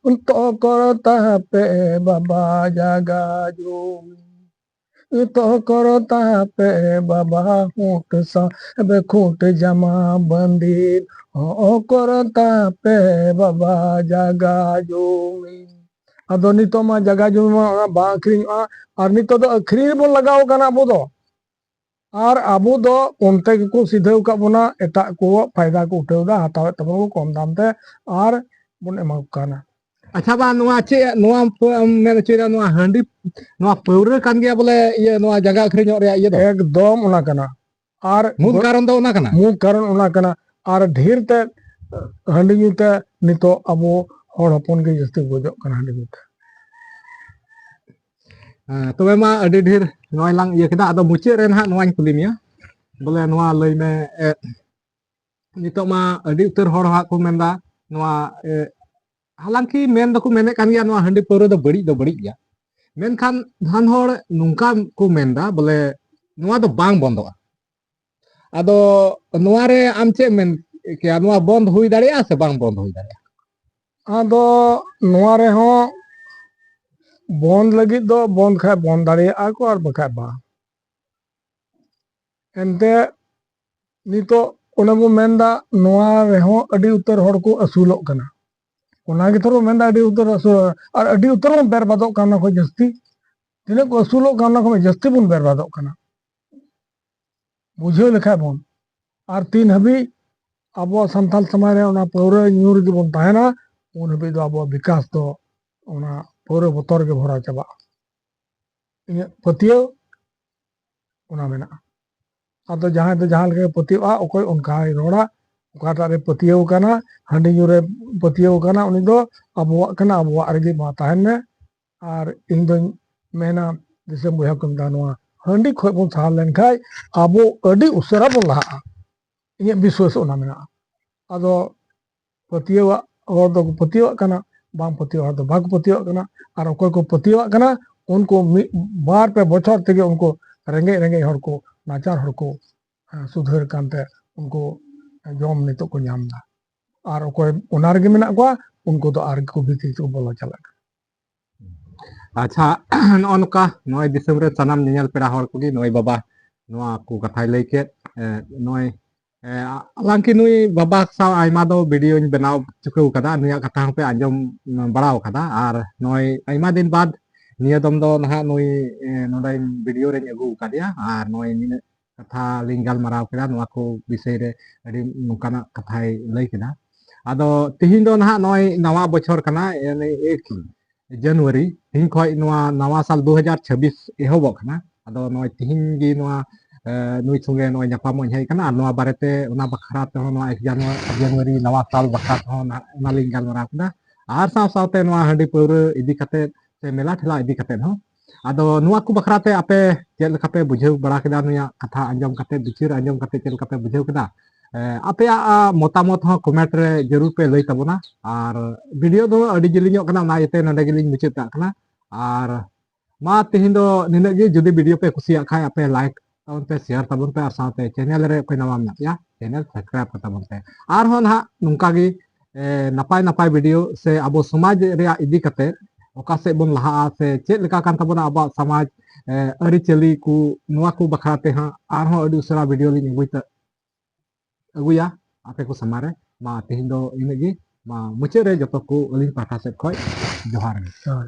ᱛᱚᱠᱚᱨ ᱛᱟᱯᱮ ᱵᱟᱵᱟ ᱡᱟᱜᱟ ᱡᱩᱢᱤ᱾ ᱛᱚᱠᱚᱨ ᱛᱟᱯᱮ ᱵᱟᱵᱟ ᱦᱩᱸᱴ ᱥᱟᱦᱮᱵ ᱠᱷᱩᱸᱴ ᱡᱟᱢᱟ ᱵᱟᱸᱫᱤᱛ, ᱚᱠᱚᱨ ᱛᱟᱯᱮ ᱵᱟᱵᱟ ᱡᱟᱜᱟ ᱡᱩᱢᱤ᱾ ᱟᱫᱚ ᱱᱤᱛᱚᱜ ᱢᱟ ᱡᱟᱜᱟ ᱡᱩᱢᱤ ᱢᱟ ᱚᱱᱟ ᱵᱟᱝ ᱟᱹᱠᱷᱨᱤᱧᱚᱜᱼᱟ, ᱟᱨ ᱱᱤᱛᱚᱜ ᱫᱚ ᱟᱹᱠᱷᱨᱤᱧ ᱨᱮᱵᱚᱱ ᱞᱟᱜᱟᱣ ᱠᱟᱱᱟ ᱟᱵᱚ ᱫᱚ᱾ ᱟᱨ ᱟᱵᱚ ᱫᱚ ᱚᱱᱛᱮ ᱜᱮᱠᱚ ᱥᱤᱫᱷᱟᱹᱣ ᱟᱠᱟᱫ ᱵᱚᱱᱟ, ᱮᱴᱟᱜ ᱠᱚ ᱯᱷᱟᱭᱫᱟ ᱠᱚ ᱩᱴᱷᱟᱹᱣ ᱮᱫᱟ, ᱦᱟᱛᱟᱣᱮᱫ ᱛᱟᱵᱚᱱᱟ ᱠᱚ ᱠᱚᱢ ᱫᱟᱢ ᱛᱮ ᱟᱨ ᱵᱚᱱ ᱮᱢᱟ ᱠᱚ ᱠᱟᱱᱟ᱾ ᱟᱪᱪᱷᱟ ᱵᱟ, ᱱᱚᱣᱟ ᱪᱮᱫ, ᱱᱚᱣᱟ ᱯᱮ-, ᱮᱢ ᱢᱮᱱ ᱦᱚᱪᱚᱭᱮᱫᱟ, ᱱᱚᱣᱟ ᱦᱟᱺᱰᱤ, ᱱᱚᱣᱟ ᱯᱟᱹᱣᱨᱟᱹ ᱠᱟᱱ ᱜᱮᱭᱟ ᱵᱚᱞᱮ ᱤᱭᱟᱹ, ᱱᱚᱣᱟ ᱡᱟᱭᱜᱟ ᱟᱹᱠᱷᱨᱤᱧᱚᱜ ᱨᱮᱭᱟᱜ ᱤᱭᱟᱹ ᱫᱚ? ᱮᱠᱫᱚᱢ ᱚᱱᱟ ᱠᱟᱱᱟ᱾ ᱟᱨ ᱢᱩᱞ ᱵᱟᱹ-, ᱠᱟᱨᱚᱱ ᱫᱚ ᱚᱱᱟ ᱠᱟᱱᱟ? ᱢᱩᱞ ᱠᱟᱨᱚᱱ ᱚᱱᱟ ᱠᱟᱱᱟ᱾ ᱟᱨ ᱰᱷᱮᱨ ᱛᱮ ᱦᱟᱺᱰᱤ ᱧᱩ ᱛᱮ ᱱᱤᱛᱚᱜ ᱟᱵᱚ ᱦᱚᱲ ᱦᱚᱯᱚᱱ ᱜᱮ ᱡᱟᱹᱥᱛᱤ ᱠᱚ ᱜᱚᱡᱚᱜ ᱠᱟᱱᱟ ᱦᱟᱺᱰᱤ ᱧᱩ ᱛᱮ᱾ ᱦᱮᱸ, ᱛᱚᱵᱮ ᱢᱟ ᱟᱹᱰᱤ ᱰᱷᱮᱨ ᱱᱚᱣᱟ ᱞᱟᱝ ᱤᱭᱟᱹ ᱠᱮᱫᱟ, ᱟᱫᱚ ᱢᱩᱪᱟᱹᱫ ᱨᱮ ᱱᱟᱦᱟᱜ ᱱᱚᱣᱟᱧ ᱠᱩᱞᱤ ᱢᱮᱭᱟ, ᱵᱚᱞᱮ ᱱᱚᱣᱟ ᱞᱟᱹᱭ ᱢᱮ, ᱮ, ᱱᱤᱛᱚᱜ ᱢᱟ ᱟᱹᱰᱤ ᱩᱛᱟᱹᱨ ᱦᱚᱲ ᱦᱟᱸᱜ ᱠᱚ ᱢᱮᱱᱫᱟ ᱱᱚᱣᱟ, ᱮ, ᱦᱟᱞᱟᱝᱠᱤ ᱢᱮᱱ ᱫᱚᱠᱚ ᱢᱮᱱᱮᱫ ᱠᱟᱱ ᱜᱮᱭᱟ ᱱᱚᱣᱟ ᱦᱟᱺᱰᱤ ᱯᱟᱹᱣᱨᱟᱹ ᱫᱚ ᱵᱟᱹᱲᱤᱡ ᱫᱚ ᱵᱟᱹᱲᱤᱡ ᱜᱮᱭᱟ, ᱢᱮᱱᱠᱷᱟᱱ ᱫᱷᱟᱱ ᱦᱚᱲ ᱱᱚᱝᱠᱟ ᱠᱚ ᱢᱮᱱᱫᱟ ᱵᱚᱞᱮ ᱱᱚᱣᱟ ᱫᱚ ᱵᱟᱝ ᱵᱚᱱᱫᱚᱜᱼᱟ᱾ ᱟᱫᱚ ᱱᱚᱣᱟ ᱨᱮ ᱟᱢ ᱪᱮᱫ ᱮᱢ ᱢᱮᱱ ᱠᱮᱭᱟ, ᱱᱚᱣᱟ ᱵᱚᱱᱫ ᱦᱩᱭ ᱫᱟᱲᱮᱭᱟᱜᱼᱟ ᱥᱮ ᱵᱟᱝ ᱵᱚᱱᱫ ᱦᱩᱭ ᱫᱟᱲᱮᱭᱟᱜᱼᱟ? ᱟᱫᱚ ᱱᱚᱣᱟ ᱨᱮᱦᱚᱸ ᱵᱚᱱᱫ ᱞᱟᱹᱜᱤᱫ ᱫᱚ ᱵᱚᱱᱫ ᱠᱷᱟᱡ ᱵᱚᱱᱫ ᱫᱟᱲᱮᱭᱟᱜᱼᱟ ᱠᱚ, ᱟᱨ ᱵᱟᱠᱷᱟᱡ ᱵᱟᱝ᱾ ᱮᱱᱛᱮ ᱱᱤᱛᱚᱜ ᱚᱱᱮ ᱵᱚ ᱢᱮᱱᱫᱟ, ᱱᱚᱣᱟ ᱨᱮᱦᱚᱸ ᱟᱹᱰᱤ ᱩᱛᱟᱹᱨ ᱦᱚᱲ ᱠᱚ ᱟᱹᱥᱩᱞᱚᱜ ᱠᱟᱱᱟ᱾ ᱚᱱᱟ ᱜᱮ ᱛᱷᱚᱨ ᱵᱚ ᱢᱮᱱᱫᱟ, ᱟᱹᱰᱤ ᱩᱛᱟᱹᱨ ᱟᱹᱥᱩᱞ, ᱟᱨ ᱟᱹᱰᱤ ᱩᱛᱟᱹᱨ ᱵᱚᱱ ᱵᱮᱨᱵᱟᱫᱚᱜ ᱠᱟᱱᱟ ᱚᱱᱟ ᱠᱷᱚᱱ ᱡᱟᱹᱥᱛᱤ᱾ ᱛᱤᱱᱟᱹᱜ ᱠᱚ ᱟᱹᱥᱩᱞᱚᱜ ᱠᱟᱱᱟ, ᱚᱱᱟ ᱠᱷᱚᱱ ᱡᱟᱹᱥᱛᱤ ᱵᱚᱱ ᱵᱮᱨᱵᱟᱫᱚᱜ ᱠᱟᱱᱟ᱾ ᱵᱩᱡᱷᱟᱹᱣ ᱞᱮᱠᱷᱟᱡ ᱵᱚᱱ, ᱟᱨ ᱛᱤᱱ ᱦᱟᱹᱵᱤᱡ ᱟᱵᱚᱣᱟᱜ ᱥᱟᱱᱛᱟᱞ ᱥᱚᱢᱟᱡᱽ ᱨᱮ ᱚᱱᱟ ᱯᱟᱹᱣᱨᱟᱹ ᱧᱩ ᱨᱮᱜᱮ ᱵᱚᱱ ᱛᱟᱦᱮᱱᱟ, ᱩᱱ ᱦᱟᱹᱵᱤᱡ ᱫᱚ ᱟᱵᱚᱣᱟᱜ ᱵᱤᱠᱟᱥ ᱫᱚ ᱚᱱᱟ ᱯᱟᱹᱣᱨᱟᱹ ᱵᱚᱛᱚᱨ ᱜᱮ ᱵᱷᱚᱨᱟᱣ ᱪᱟᱵᱟᱜᱼᱟ᱾ ᱤᱧᱟᱹᱜ ᱯᱟᱹᱛᱭᱟᱹᱣ ᱚᱱᱟ ᱢᱮᱱᱟᱜᱼᱟ᱾ ᱟᱫᱚ ᱡᱟᱦᱟᱸᱭ ᱫᱚ ᱡᱟᱦᱟᱸ ᱞᱮᱠᱟᱭ ᱯᱟᱹᱛᱭᱟᱹᱣᱟᱜᱼᱟ, ᱚᱠᱚᱭ ᱚᱱᱠᱟᱭ ᱨᱚᱲᱟ, ᱚᱠᱟᱴᱟᱜ ᱨᱮ ᱯᱟᱹᱛᱭᱟᱹᱣ ᱠᱟᱱᱟ, ᱦᱟᱺᱰᱤ ᱧᱩ ᱨᱮ ᱯᱟᱹᱛᱭᱟᱹᱣ ᱠᱟᱱᱟ, ᱩᱱᱤ ᱫᱚ ᱟᱵᱚᱣᱟᱜ ᱠᱟᱱᱟ, ᱟᱵᱚᱣᱟᱜ ᱨᱮᱜᱮ ᱢᱟ ᱛᱟᱦᱮᱱ ᱢᱮ᱾ ᱟᱨ ᱤᱧ ᱫᱚᱧ ᱢᱮᱱᱟ, ᱫᱤᱥᱚᱢ ᱵᱚᱭᱦᱟ ᱠᱚ ᱢᱮᱛᱟ, ᱱᱚᱣᱟ ᱦᱟᱺᱰᱤ ᱠᱷᱚᱱ ᱵᱚᱱ ᱥᱟᱦᱟ ᱞᱮᱱᱠᱷᱟᱡ ᱟᱵᱚ ᱟᱹᱰᱤ ᱩᱥᱟᱹᱨᱟ ᱵᱚᱱ ᱞᱟᱦᱟᱜᱼᱟ᱾ ᱤᱧᱟᱹᱜ ᱵᱤᱥᱣᱟᱥ ᱚᱱᱟ ᱢᱮᱱᱟᱜᱼᱟ᱾ ᱟᱫᱚ ᱯᱟᱹᱛᱭᱟᱹᱣᱟᱜ ᱦᱚᱲ ᱫᱚᱠᱚ ᱯᱟᱹᱛᱭᱟᱹᱣᱟᱜ ᱠᱟᱱᱟ, ᱵᱟᱝ ᱯᱟᱹᱛᱭᱟᱹᱣ ᱦᱚᱲ ᱫᱚ ᱵᱟᱠᱚ ᱯᱟᱹᱛᱭᱟᱹᱣᱟᱜ ᱠᱟᱱᱟ᱾ ᱟᱨ ᱚᱠᱚᱭ ᱠᱚ ᱯᱟᱹᱛᱭᱟᱹᱣᱟᱜ ᱠᱟᱱᱟ, ᱩᱱᱠᱩ ᱢᱤᱫ ᱵᱟᱨ ᱯᱮ ᱵᱚᱪᱷᱚᱨ ᱛᱮᱜᱮ ᱩᱱᱠᱩ ᱨᱮᱸᱜᱮᱡ ᱨᱮᱸᱜᱮᱡ ᱦᱚᱲ ᱠᱚ, ᱱᱟᱪᱟᱨ ᱦᱚᱲ ᱠᱚ, ᱦᱮᱸ, ᱥᱩᱫᱷᱟᱹᱨ ᱠᱟᱱᱛᱮ ᱩᱱᱠᱩ ᱡᱚᱢ ᱱᱤᱛᱚᱜ ᱠᱚ ᱧᱟᱢ ᱮᱫᱟ᱾ ᱟᱨ ᱚᱠᱚᱭ ᱚᱱᱟ ᱨᱮᱜᱮ ᱢᱮᱱᱟᱜ ᱠᱚᱣᱟ, ᱩᱱᱠᱩ ᱫᱚ ᱟᱨ ᱠᱚ ᱵᱷᱤᱛᱤᱨ ᱛᱮᱠᱚ ᱵᱚᱞᱚ ᱪᱟᱞᱟᱜ ᱠᱟᱱᱟ᱾ ᱟᱪᱪᱷᱟ, ᱱᱚᱜᱼᱚ ᱱᱚᱝᱠᱟ ᱱᱚᱜᱼᱚᱭ ᱫᱤᱥᱚᱢ ᱨᱮ ᱥᱟᱱᱟᱢ ᱧᱮᱧᱮᱞ ᱯᱮᱲᱟ ᱦᱚᱲ ᱠᱚᱜᱮ ᱱᱚᱜᱼᱚᱭ ᱵᱟᱵᱟ ᱱᱚᱣᱟ ᱠᱚ ᱠᱟᱛᱷᱟᱭ ᱞᱟᱹᱭ ᱠᱮᱫ᱾ ᱮ, ᱱᱚᱜᱼᱚᱭ, ᱮ, ᱦᱟᱞᱟᱝᱠᱤ ᱱᱩᱭ ᱵᱟᱵᱟ ᱥᱟᱶ ᱟᱭᱢᱟ ᱫᱚ ᱵᱷᱤᱰᱤᱭᱳᱧ ᱵᱮᱱᱟᱣ ᱪᱩᱠᱟᱹᱣ ᱠᱟᱫᱟ, ᱱᱩᱭᱟᱜ ᱠᱟᱛᱷᱟ ᱦᱚᱸᱯᱮ ᱟᱸᱡᱚᱢ ᱵᱟᱲᱟᱣ ᱠᱟᱫᱟ᱾ ᱟᱨ ᱱᱚᱜᱼᱚᱭ ᱟᱭᱢᱟ ᱫᱤᱱ ᱵᱟᱫ ᱱᱤᱭᱟᱹ ᱫᱚᱢ ᱫᱚ ᱱᱟᱦᱟᱜ ᱱᱩᱭ, ᱮ, ᱱᱚᱰᱮᱧ ᱵᱷᱤᱰᱤᱭᱳ ᱨᱮᱧ ᱟᱹᱜᱩ ᱟᱠᱟᱫᱮᱭᱟ᱾ ᱟᱨ ᱱᱚᱜᱼᱚᱭ ᱱᱤᱱᱟᱹᱜ ᱠᱟᱛᱷᱟ ᱞᱤᱧ ᱜᱟᱞᱢᱟᱨᱟᱣ ᱠᱮᱫᱟ, ᱱᱚᱣᱟ ᱠᱚ ᱵᱤᱥᱚᱭ ᱨᱮ ᱟᱹᱰᱤ ᱱᱚᱝᱠᱟᱱᱟᱜ ᱠᱟᱛᱷᱟᱭ ᱞᱟᱹᱭ ᱠᱮᱫᱟ᱾ ᱟᱫᱚ ᱛᱤᱦᱤᱧ ᱫᱚ ᱱᱟᱦᱟᱜ ᱱᱚᱜᱼᱚᱭ ᱱᱟᱣᱟ ᱵᱚᱪᱷᱚᱨ ᱠᱟᱱᱟ, ᱮᱠ ᱡᱟᱱᱩᱣᱟᱨᱤ, ᱛᱤᱦᱤᱧ ᱠᱷᱚᱱ ᱱᱚᱣᱟ ᱱᱟᱣᱟ ᱥᱟᱞ ᱫᱩ ᱦᱟᱡᱟᱨ ᱪᱷᱟᱵᱵᱤᱥ ᱮᱦᱚᱵᱚᱜ ᱠᱟᱱᱟ᱾ ᱟᱫᱚ ᱱᱚᱜᱼᱚᱭ ᱛᱤᱦᱤᱧ ᱜᱮ ᱱᱚᱣᱟ, ᱮ, ᱱᱩᱭ ᱥᱚᱸᱜᱮ ᱱᱚᱜᱼᱚᱭ ᱧᱟᱯᱟᱢᱚᱜ ᱤᱧ ᱦᱮᱡ ᱟᱠᱟᱱᱟ, ᱟᱨ ᱱᱚᱣᱟ ᱵᱟᱨᱮᱛᱮ, ᱚᱱᱟ ᱵᱟᱠᱷᱨᱟ ᱛᱮᱦᱚᱸ, ᱱᱚᱣᱟ ᱮᱠ ᱡᱟᱱᱩᱣᱟᱨᱤ, ᱡᱟᱱᱩᱣᱟᱨᱤ ᱱᱟᱣᱟ ᱥᱟᱞ ᱵᱟᱠᱷᱨᱟ ᱛᱮᱦᱚᱸ ᱱᱟᱦᱟᱜ ᱚᱱᱟᱞᱤᱧ ᱜᱟᱞᱢᱟᱨᱟᱣ ᱠᱮᱫᱟ᱾ ᱟᱨ ᱥᱟᱶ ᱥᱟᱶᱛᱮ ᱱᱚᱣᱟ ᱦᱟᱺᱰᱤ ᱯᱟᱹᱣᱨᱟᱹ ᱤᱫᱤ ᱠᱟᱛᱮ ᱥᱮ ᱢᱮᱞᱟ ᱴᱷᱮᱞᱟ ᱤᱫᱤ ᱠᱟᱛᱮ ᱦᱚᱸ᱾ ᱟᱫᱚ ᱱᱚᱣᱟ ᱠᱚ ᱵᱟᱠᱷᱨᱟ ᱛᱮ ᱟᱯᱮ ᱪᱮᱫ ᱞᱮᱠᱟ ᱯᱮ ᱵᱩᱡᱷᱟᱹᱣ ᱵᱟᱲᱟ ᱠᱮᱫᱟ? ᱱᱩᱭᱟᱜ ᱠᱟᱛᱷᱟ ᱟᱸᱡᱚᱢ ᱠᱟᱛᱮ, ᱵᱤᱪᱟᱹᱨ ᱟᱸᱡᱚᱢ ᱠᱟᱛᱮ ᱪᱮᱫ ᱞᱮᱠᱟ ᱯᱮ ᱵᱩᱡᱷᱟᱹᱣ ᱠᱮᱫᱟ? ᱮ, ᱟᱯᱮᱭᱟᱜ, ᱟ, ᱢᱚᱛᱟᱢᱚᱛ ᱦᱚᱸ ᱠᱚᱢᱮᱱᱴ ᱨᱮ ᱡᱟᱹᱨᱩᱲ ᱯᱮ ᱞᱟᱹᱭ ᱛᱟᱵᱚᱱᱟ᱾ ᱟᱨ ᱵᱷᱤᱰᱤᱭᱳ ᱫᱚ ᱟᱹᱰᱤ ᱡᱮᱞᱮᱧᱚᱜ ᱠᱟᱱᱟ, ᱚᱱᱟ ᱤᱭᱟᱹᱛᱮ ᱱᱚᱰᱮ ᱜᱮᱞᱤᱧ ᱢᱩᱪᱟᱹᱫ ᱠᱟᱜ ᱠᱟᱱᱟ᱾ ᱟᱨ ᱢᱟ ᱛᱮᱦᱮᱧ ᱫᱚ ᱱᱤᱱᱟᱹᱜ ᱜᱮ᱾ ᱡᱩᱫᱤ ᱵᱷᱤᱰᱤᱭᱳ ᱯᱮ ᱠᱩᱥᱤᱭᱟᱜ ᱠᱷᱟᱡ, ᱟᱯᱮ ᱞᱟᱭᱤᱠ ᱛᱟᱵᱚᱱ ᱯᱮ, ᱥᱮᱭᱟᱨ ᱛᱟᱵᱚᱱ ᱯᱮ, ᱟᱨ ᱥᱟᱶᱛᱮ ᱪᱮᱱᱮᱞ ᱨᱮ ᱚᱠᱚᱭ ᱱᱟᱣᱟ ᱢᱮᱱᱟᱜ ᱯᱮᱭᱟ, ᱪᱮᱱᱮᱞ ᱥᱟᱵᱥᱠᱨᱟᱭᱤᱵ ᱠᱟᱛᱟ ᱵᱚᱱ ᱯᱮ᱾ ᱟᱨᱦᱚᱸ ᱱᱟᱦᱟᱜ ᱱᱚᱝᱠᱟ ᱜᱮ, ᱮ, ᱱᱟᱯᱟᱭ ᱱᱟᱯᱟᱭ ᱵᱷᱤᱰᱤᱭᱳ ᱥᱮ ᱟᱵᱚ ᱥᱚᱢᱟᱡᱽ ᱨᱮᱭᱟᱜ ᱤᱫᱤ ᱠᱟᱛᱮ ᱚᱠᱟ ᱥᱮᱫ ᱵᱚᱱ ᱞᱟᱦᱟᱜᱼᱟ ᱥᱮ ᱪᱮᱫ ᱞᱮᱠᱟ ᱠᱟᱱ ᱛᱟᱵᱚᱱᱟ ᱟᱵᱚᱣᱟᱜ ᱥᱚᱢᱟᱡᱽ, ᱮ, ᱟᱹᱨᱤᱪᱟᱹᱞᱤ ᱠᱚ, ᱱᱚᱣᱟ ᱠᱚ ᱵᱟᱠᱷᱨᱟ ᱛᱮ ᱦᱟᱸᱜ ᱟᱨᱦᱚᱸ ᱟᱹᱰᱤ ᱩᱥᱟᱹᱨᱟ ᱵᱷᱤᱰᱤᱭᱳ ᱞᱤᱧ ᱟᱹᱜᱩᱭ ᱛᱟ-, ᱟᱹᱜᱩᱭᱟ ᱟᱯᱮ ᱠᱚ ᱥᱟᱢᱟᱝ ᱨᱮ᱾ ᱢᱟ ᱛᱮᱦᱮᱧ ᱫᱚ ᱤᱱᱟᱹᱜ ᱜᱮ᱾ ᱢᱟ ᱢᱩᱪᱟᱹᱫ ᱨᱮ ᱡᱚᱛᱚ ᱠᱚ ᱟᱹᱞᱤᱧ ᱯᱟᱦᱴᱟ ᱥᱮᱫ ᱠᱷᱚᱱ ᱡᱚᱦᱟᱨ ᱜᱮ᱾ ᱦᱳᱭ᱾